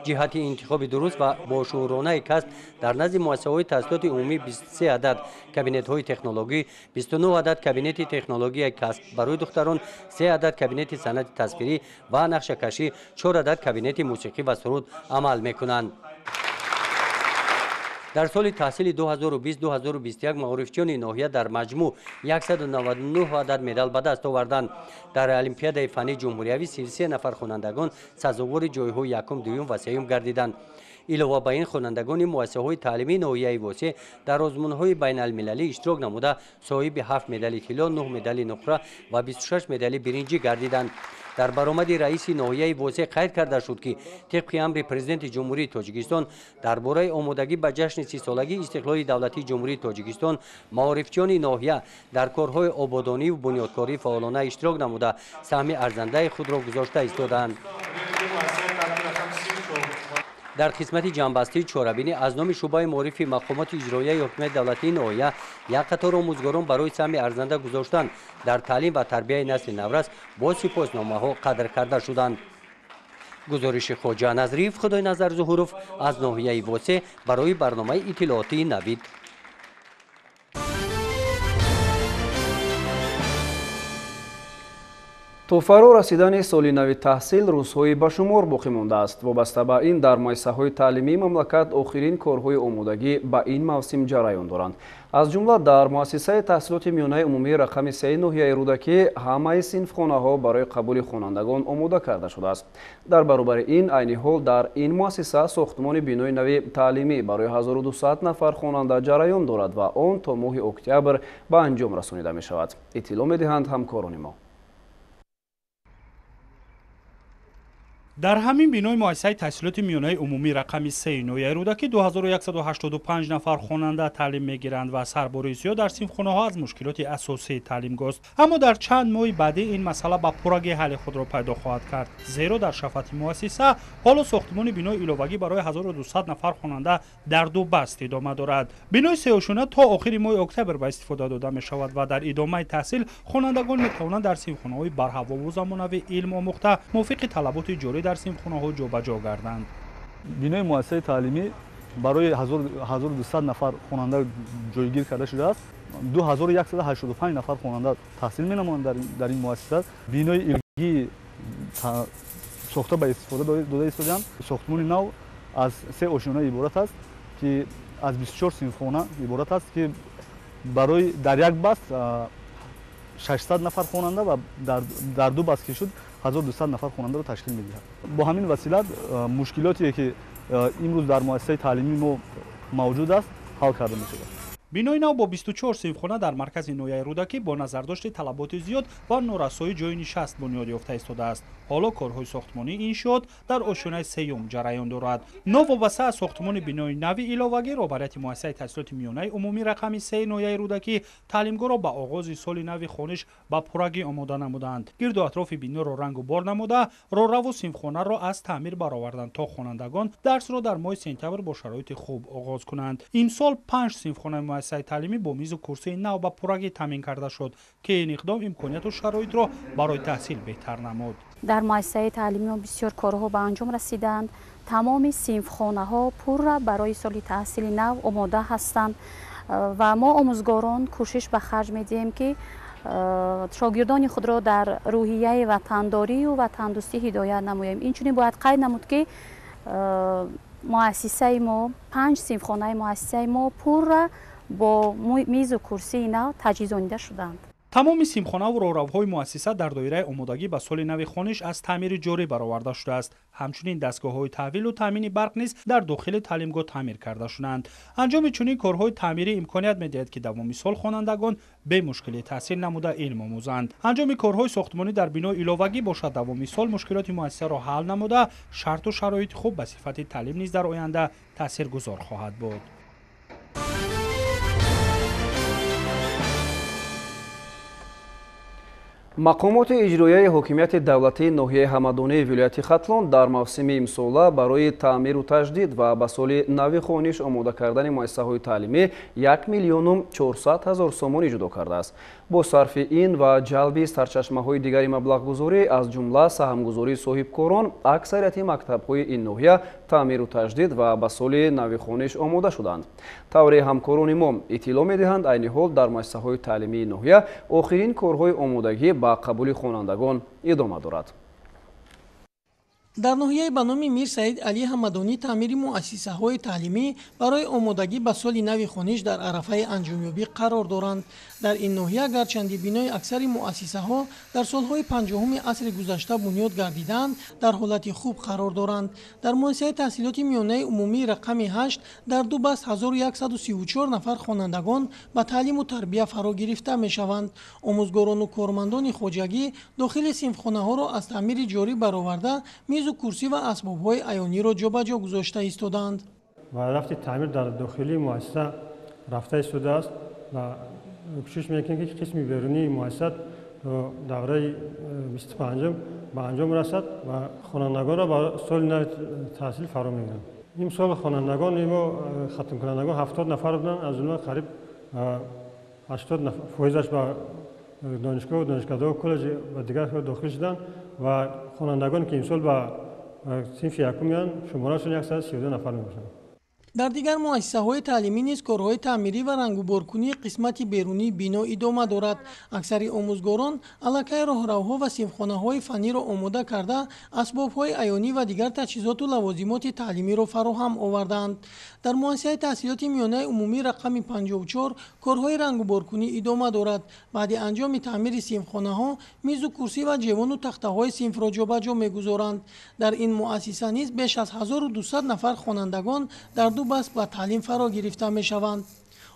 Ҷиҳати интихоби дуруст ва бошууронаи касб дар назди муассисаҳои таҳсилоти умумӣ 23 адад кабинетҳои технологӣ, 29 адад кабинети технологияи касб барои духтарон, 3 адад кабинети санъати тасвирӣ ва нақшакашӣ, 4 адад кабинети мусиқӣ ва суруд амал мекунанд. Дар соли таҳсили 2020-2021 маорифчиёни ноҳия дар маҷмӯъ 199 адад медал ба даст оварданд. Дар Олимпиадаи фаннии ҷумҳуриявӣ 33 нафар хонандагон сазовори ҷойҳои якум, дуюм ва сеюм гардиданд. Илова ба ин, хонандагони муассисаҳои таълимии ноҳияи Восеъ дар озмунҳои байналмилалӣ иштирок намуда, соҳиби 7 медали тилло, 9 медали нуқра ва 26 медали биринҷӣ гардиданд. Дар баромади раиси ноҳияи Восеъ қайд карда шуд, ки тибқи амри Президенти Ҷумҳурии Тоҷикистон дар бораи омодагӣ ба ҷашни 30-солагии истиқлоли давлатии Ҷумҳурии Тоҷикистон маорифчиёни ноҳия дар корҳои ободониву бунёдкорӣ фаъолона иштирок намуда, саҳми арзандаи худро гузошта истодаанд. Дар қисмати ҷамъбастии чорабинӣ аз номи шӯъбаи маорифи мақомоти иҷроияи ҳокимияти давлатии ноҳия як қатор омӯзгорон барои саҳми арзанда гузоштан дар таълим ва тарбияи насли наврас бо сипосномаҳо қадр карда шуданд. Гузориши Хоҷа Назриев, Худойназар Зуҳуров аз ноҳияи Восеъ барои барномаи иттилоотии Навид. То фаро расидани соли нави таҳсил рӯзҳои ба шумор боқӣ мондааст. Вобаста ба ин дар муассисаҳои таълимии мамлакат охирин корҳои омодагӣ ба ин мавсим ҷараён доранд. Аз ҷумла дар муассисаи таҳсилоти миёнаи умумии рақами 3 ноҳияи Рӯдакӣ ҳамаи синфхонаҳо барои қабули хонандагон омода карда шудааст. Дар баробари ин, айни ҳол дар ин муассиса сохтмони бинои нави таълимӣ барои 1200 нафар хонанда ҷараён дорад ва он то моҳи октябр ба анҷом расонида мешавад. Иттилоъ медиҳанд ҳамкорони мо. Дар ҳамин бинои муассисаи таҳсилоти миёнаи умумӣ рақами 3 ноҳияи Рӯдакӣ 2185 нафар хонанда таълим мегиранд ва сарбори зиёд дар синфхонаҳо аз мушкилоти асосии таълимгоҳст. Аммо дар чанд моҳи баъдӣ ин масъала ба пуррагӣ ҳалли худро пайдо хоҳад кард, зеро дар шафати муассиса ҳоло сохтмони бинои иловагӣ барои 1200 нафар хонанда дар ду баст идома дорад. Бинои сеошона то охири моҳи октябр ба истифода дода мешавад ва дар идомаи таҳсил хонандагон метавонанд дар синфхонаҳои барҳавову замонавӣ илм омӯхта мувофиқи талаботи ҷорӣ дар синфхонаҳо ҷобаҷо гарданд. Бинои муассисаи таълимӣ барои 1200 нафар хонанда ҷойгир карда шудааст. 2185 нафар хонанда таҳсил менамоянд дар ин муассиса. Бинои илгии сохта ба истифода дода истодаанд. Сохтмони нав аз се ошёна иборат аст, ки аз 24 синфхона иборат аст, ки барои дар як баст 600 нафар хонанда ва дар ду баст ки шуд 1200 нафар хонандаро ташкил медиҳад. Бо ҳамин василат мушкилотие ки имрӯз дар муассисаи таълимии мо мавҷуд аст, ҳал карда мешавад. Бинои нав бо 24 синфхона дар маркази ноҳияи Рӯдакӣ бо назардошти талаботи зиёд ва норасоии ҷойи нишаст бунёд ёфта истодааст. Ҳоло корҳои сохтмонии иншоот дар ошёнаи сеюм ҷараён дорад. Новобаста аз сохтмони бинои нави иловагӣ, роҳбарияти муассисаи таҳсилоти миёнаи умумӣ рақами 3 ноҳияи Рӯдакӣ таълимгоҳро ба оғози соли нави хониш ба пуррагӣ омода намуданд. Гирду атрофи биноро рангу бор намуда, роҳраву синфхонаро аз таъмир бароварданд, то хонандагон дарсро дар моҳи сентябр бо шароити хуб оғоз кунанд. Имсол 5 синфхонаи муассисаи таълимӣ бо мизу курсии нав ба пуррагӣ таъмин карда шуд, ки ин иқдом имконияту шароитро барои таҳсил беҳтар намуд. Дар муассисаи таълимӣ бисёр корҳо ба анҷом расиданд. Тамоми синфхонаҳо пурра барои соли таҳсили нав омода ҳастанд ва мо омӯзгорон кӯшиш ба харҷ медиҳем, ки шогирдони худро дар рӯҳияи ватандорию ватандӯстӣ ҳидоят намоем. Инчунин бояд қайд намуд, ки муассисаи мо 5 синфхонаи муассисаи мо пурра бо мизу курсии нав таҷҳизонида шуданд. Тамоми симхонаву роҳравҳои муассиса дар доираи омодагӣ ба соли нави хониш аз таъмири ҷорӣ бароварда шудааст. Ҳамчунин дастгоҳҳои таҳвилу таъмини барқ низ дар дохили таълимгоҳ таъмир карда шуданд. Анҷоми чунин корҳои таъмирӣ имконият медиҳад, ки давоми сол хонандагон бемушкилӣ таҳсил намуда илм омӯзанд. Анҷоми корҳои сохтмонӣ дар бинои иловагӣ бошад, давоми сол мушкилоти муассисаро ҳал намуда, шарту шароити хуб ба сифати таълим низ дар оянда таъсиргузор хоҳад буд. Мақомоти иҷроияи ҳокимияти давлатии ноҳияи Ҳамадонии вилояти Хатлон дар мавсими имсола барои таъмиру таҷдид ва ба соли нави хониш омода кардани муассисаҳои таълимӣ 1 400 000 сомонӣ ҷудо кардааст. Бо сарфи ин ва ҷалби сарчашмаҳои дигари маблағгузорӣ, аз ҷумла саҳмгузории соҳибкорон, аксарияти мактабҳои ин ноҳия таъмиру таҷдид ва ба соли нави хониш омода шуданд. Тавре ҳамкорони мо иттилоъ медиҳанд, айни ҳол дар муассисаҳои таълимии ноҳия охирин корҳои омодагӣ ба қабули хонандагон идома дорад. Дар ноҳияи ба номи Мир Саид Алӣ Ҳамадонӣ таъмири муассисаҳои таълимӣ барои омодагӣ ба соли нави хониш дар арафаи анҷомёбӣ қарор доранд. Дар ин ноҳия гарчанди бинои аксари муассисаҳо дар солҳои 50-уми асри гузашта бунёд гардидаанд, дар ҳолати хуб қарор доранд. Дар муассисаи таҳсилоти миёнаи умумии рақами 8 дар ду баст 1134 нафар хонандагон ба таълиму тарбия фаро гирифта мешаванд. Омӯзгорону кормандони хоҷагӣ дохили синфхонаҳоро аз таъмири ҷорӣ бароварда, мизу курсӣ ва асбобҳои аёниро ҷобаҷо гузошта истодаанд. Ва рафти таъмир дар дохилии муассиса рафта истодааст ва кӯшиш мекунем, ки қисми берунии муассиса то давраи 25-ум ба анҷом расад ва хонандагонро ба соли нави таҳсил фаро мегиранд. Имсол хонандагони мо, хатмкунандагон 70 нафар буданд, аз ҷумла қариб 80 фоизаш ба донишгоҳу донишкадаҳу коллеҷ ва дигар дохил шуданд ва хонандагоне ки имсол ба синфи якум меоянд, шуморашон 132 нафар мебошанд. Дар дигар муассисаҳои таълимӣ низ корҳои таъмирӣ ва рангуборкунии қисмати берунии бино идома дорад. Аксари омӯзгорон аллакай роҳравҳо ва синфхонаҳои фанниро омода карда, асбобҳои аёнӣ ва дигар таҷҳизоту лавозимоти таълимиро фароҳам овардаанд. Дар муассисаи таҳсилоти миёнаи умумӣ рақами 54 корҳои рангуборкунӣ идома дорад. Баъди анҷоми таъмири синфхонаҳо мизу курсӣ ва ҷевону тахтаҳои синфро ҷобаҷо мегузоранд. Дар ин муассиса низ беш аз 1200 нафар хонандагон дар ду баст ба таълим фаро гирифта мешаванд.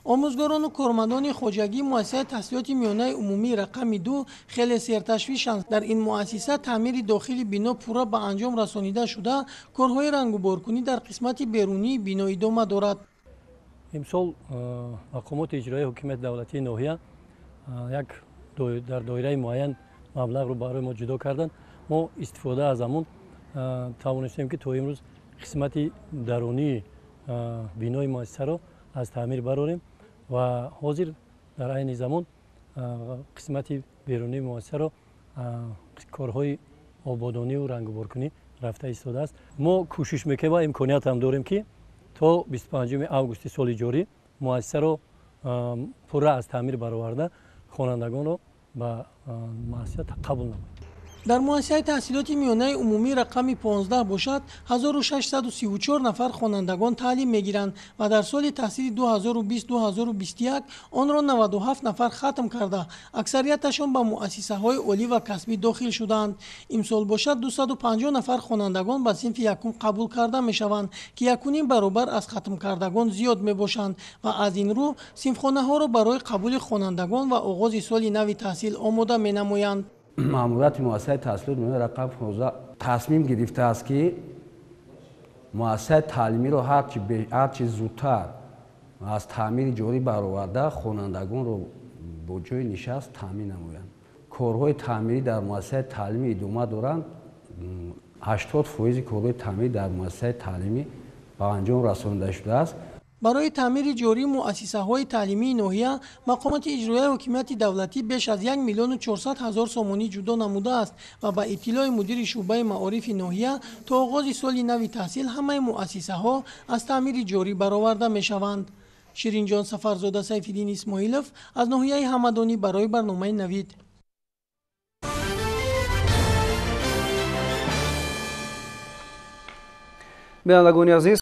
Омӯзгорону кормандони хоҷагии муассисаи таҳсилоти миёнаи умумии рақами 2 хеле серташвишанд. Дар ин муассиса таъмири дохили бино пурра ба анҷом расонида шуда, корҳои рангуборкунӣ дар қисмати берунии бино идома дорад. Имсол мақомоти иҷроияи ҳокимияти давлатии ноҳия як дар доираи муайян маблағро барои мо ҷудо карданд. Мо истифода аз ҳамон тавонистем, ки то имрӯз қисмати дарунии бинои муассисаро аз таъмир барорем ва ҳозир дар айни замон қисмати берунии муассисаро корҳои ободонию рангуборкунӣ рафта истодааст. Мо кӯшиш мекунем ва имконият ҳам дорем, ки то 25 августи соли ҷорӣ муассисаро пурра аз таъмир бароварда, хонандагонро ба муассиса қабул намоем. Дар муассисаи таҳсилоти миёнаи умумӣ рақами 15 бошад, 1634 нафар хонандагон таълим мегиранд ва дар соли таҳсили 2020-2021 онро 97 нафар хатм карда, аксарияташон ба муассисаҳои олӣ ва касбӣ дохил шудаанд. Имсол бошад 250 нафар хонандагон ба синфи якум қабул карда мешаванд, ки якуним баробар аз хатмкардагон зиёд мебошанд ва аз ин рӯ синфхонаҳоро барои қабули хонандагон ва оғози соли нави таҳсил омода менамоянд. Маъмурияти муассисаи таҳсилоти миёнаи рақами 15 тасмим гирифтааст, ки муассисаи таълимиро ҳарчи зудтар аз таъмири ҷорӣ бароварда, хонандагонро бо ҷойи нишаст таъмин намоянд. Корҳои таъмирӣ дар муассисаи таълимӣ идома доранд. 80% корҳои таъмирӣ дар муассисаи таълимӣ ба анҷом расонида шудааст. Барои таъмири ҷории муассисаҳои таълимии ноҳия мақомоти иҷроияи ҳокимияти давлатӣ беш аз 1 400 000 сомонӣ ҷудо намудааст ва ба иттилои мудири шӯъбаи маорифи ноҳия то оғози соли нави таҳсил ҳамаи муассисаҳо аз таъмири ҷорӣ бароварда мешаванд. Ширинҷон Сафарзода, Сайфиддин Исмоилов аз ноҳияи Ҳамадонӣ барои барномаи Навид. Бинандагони азиз.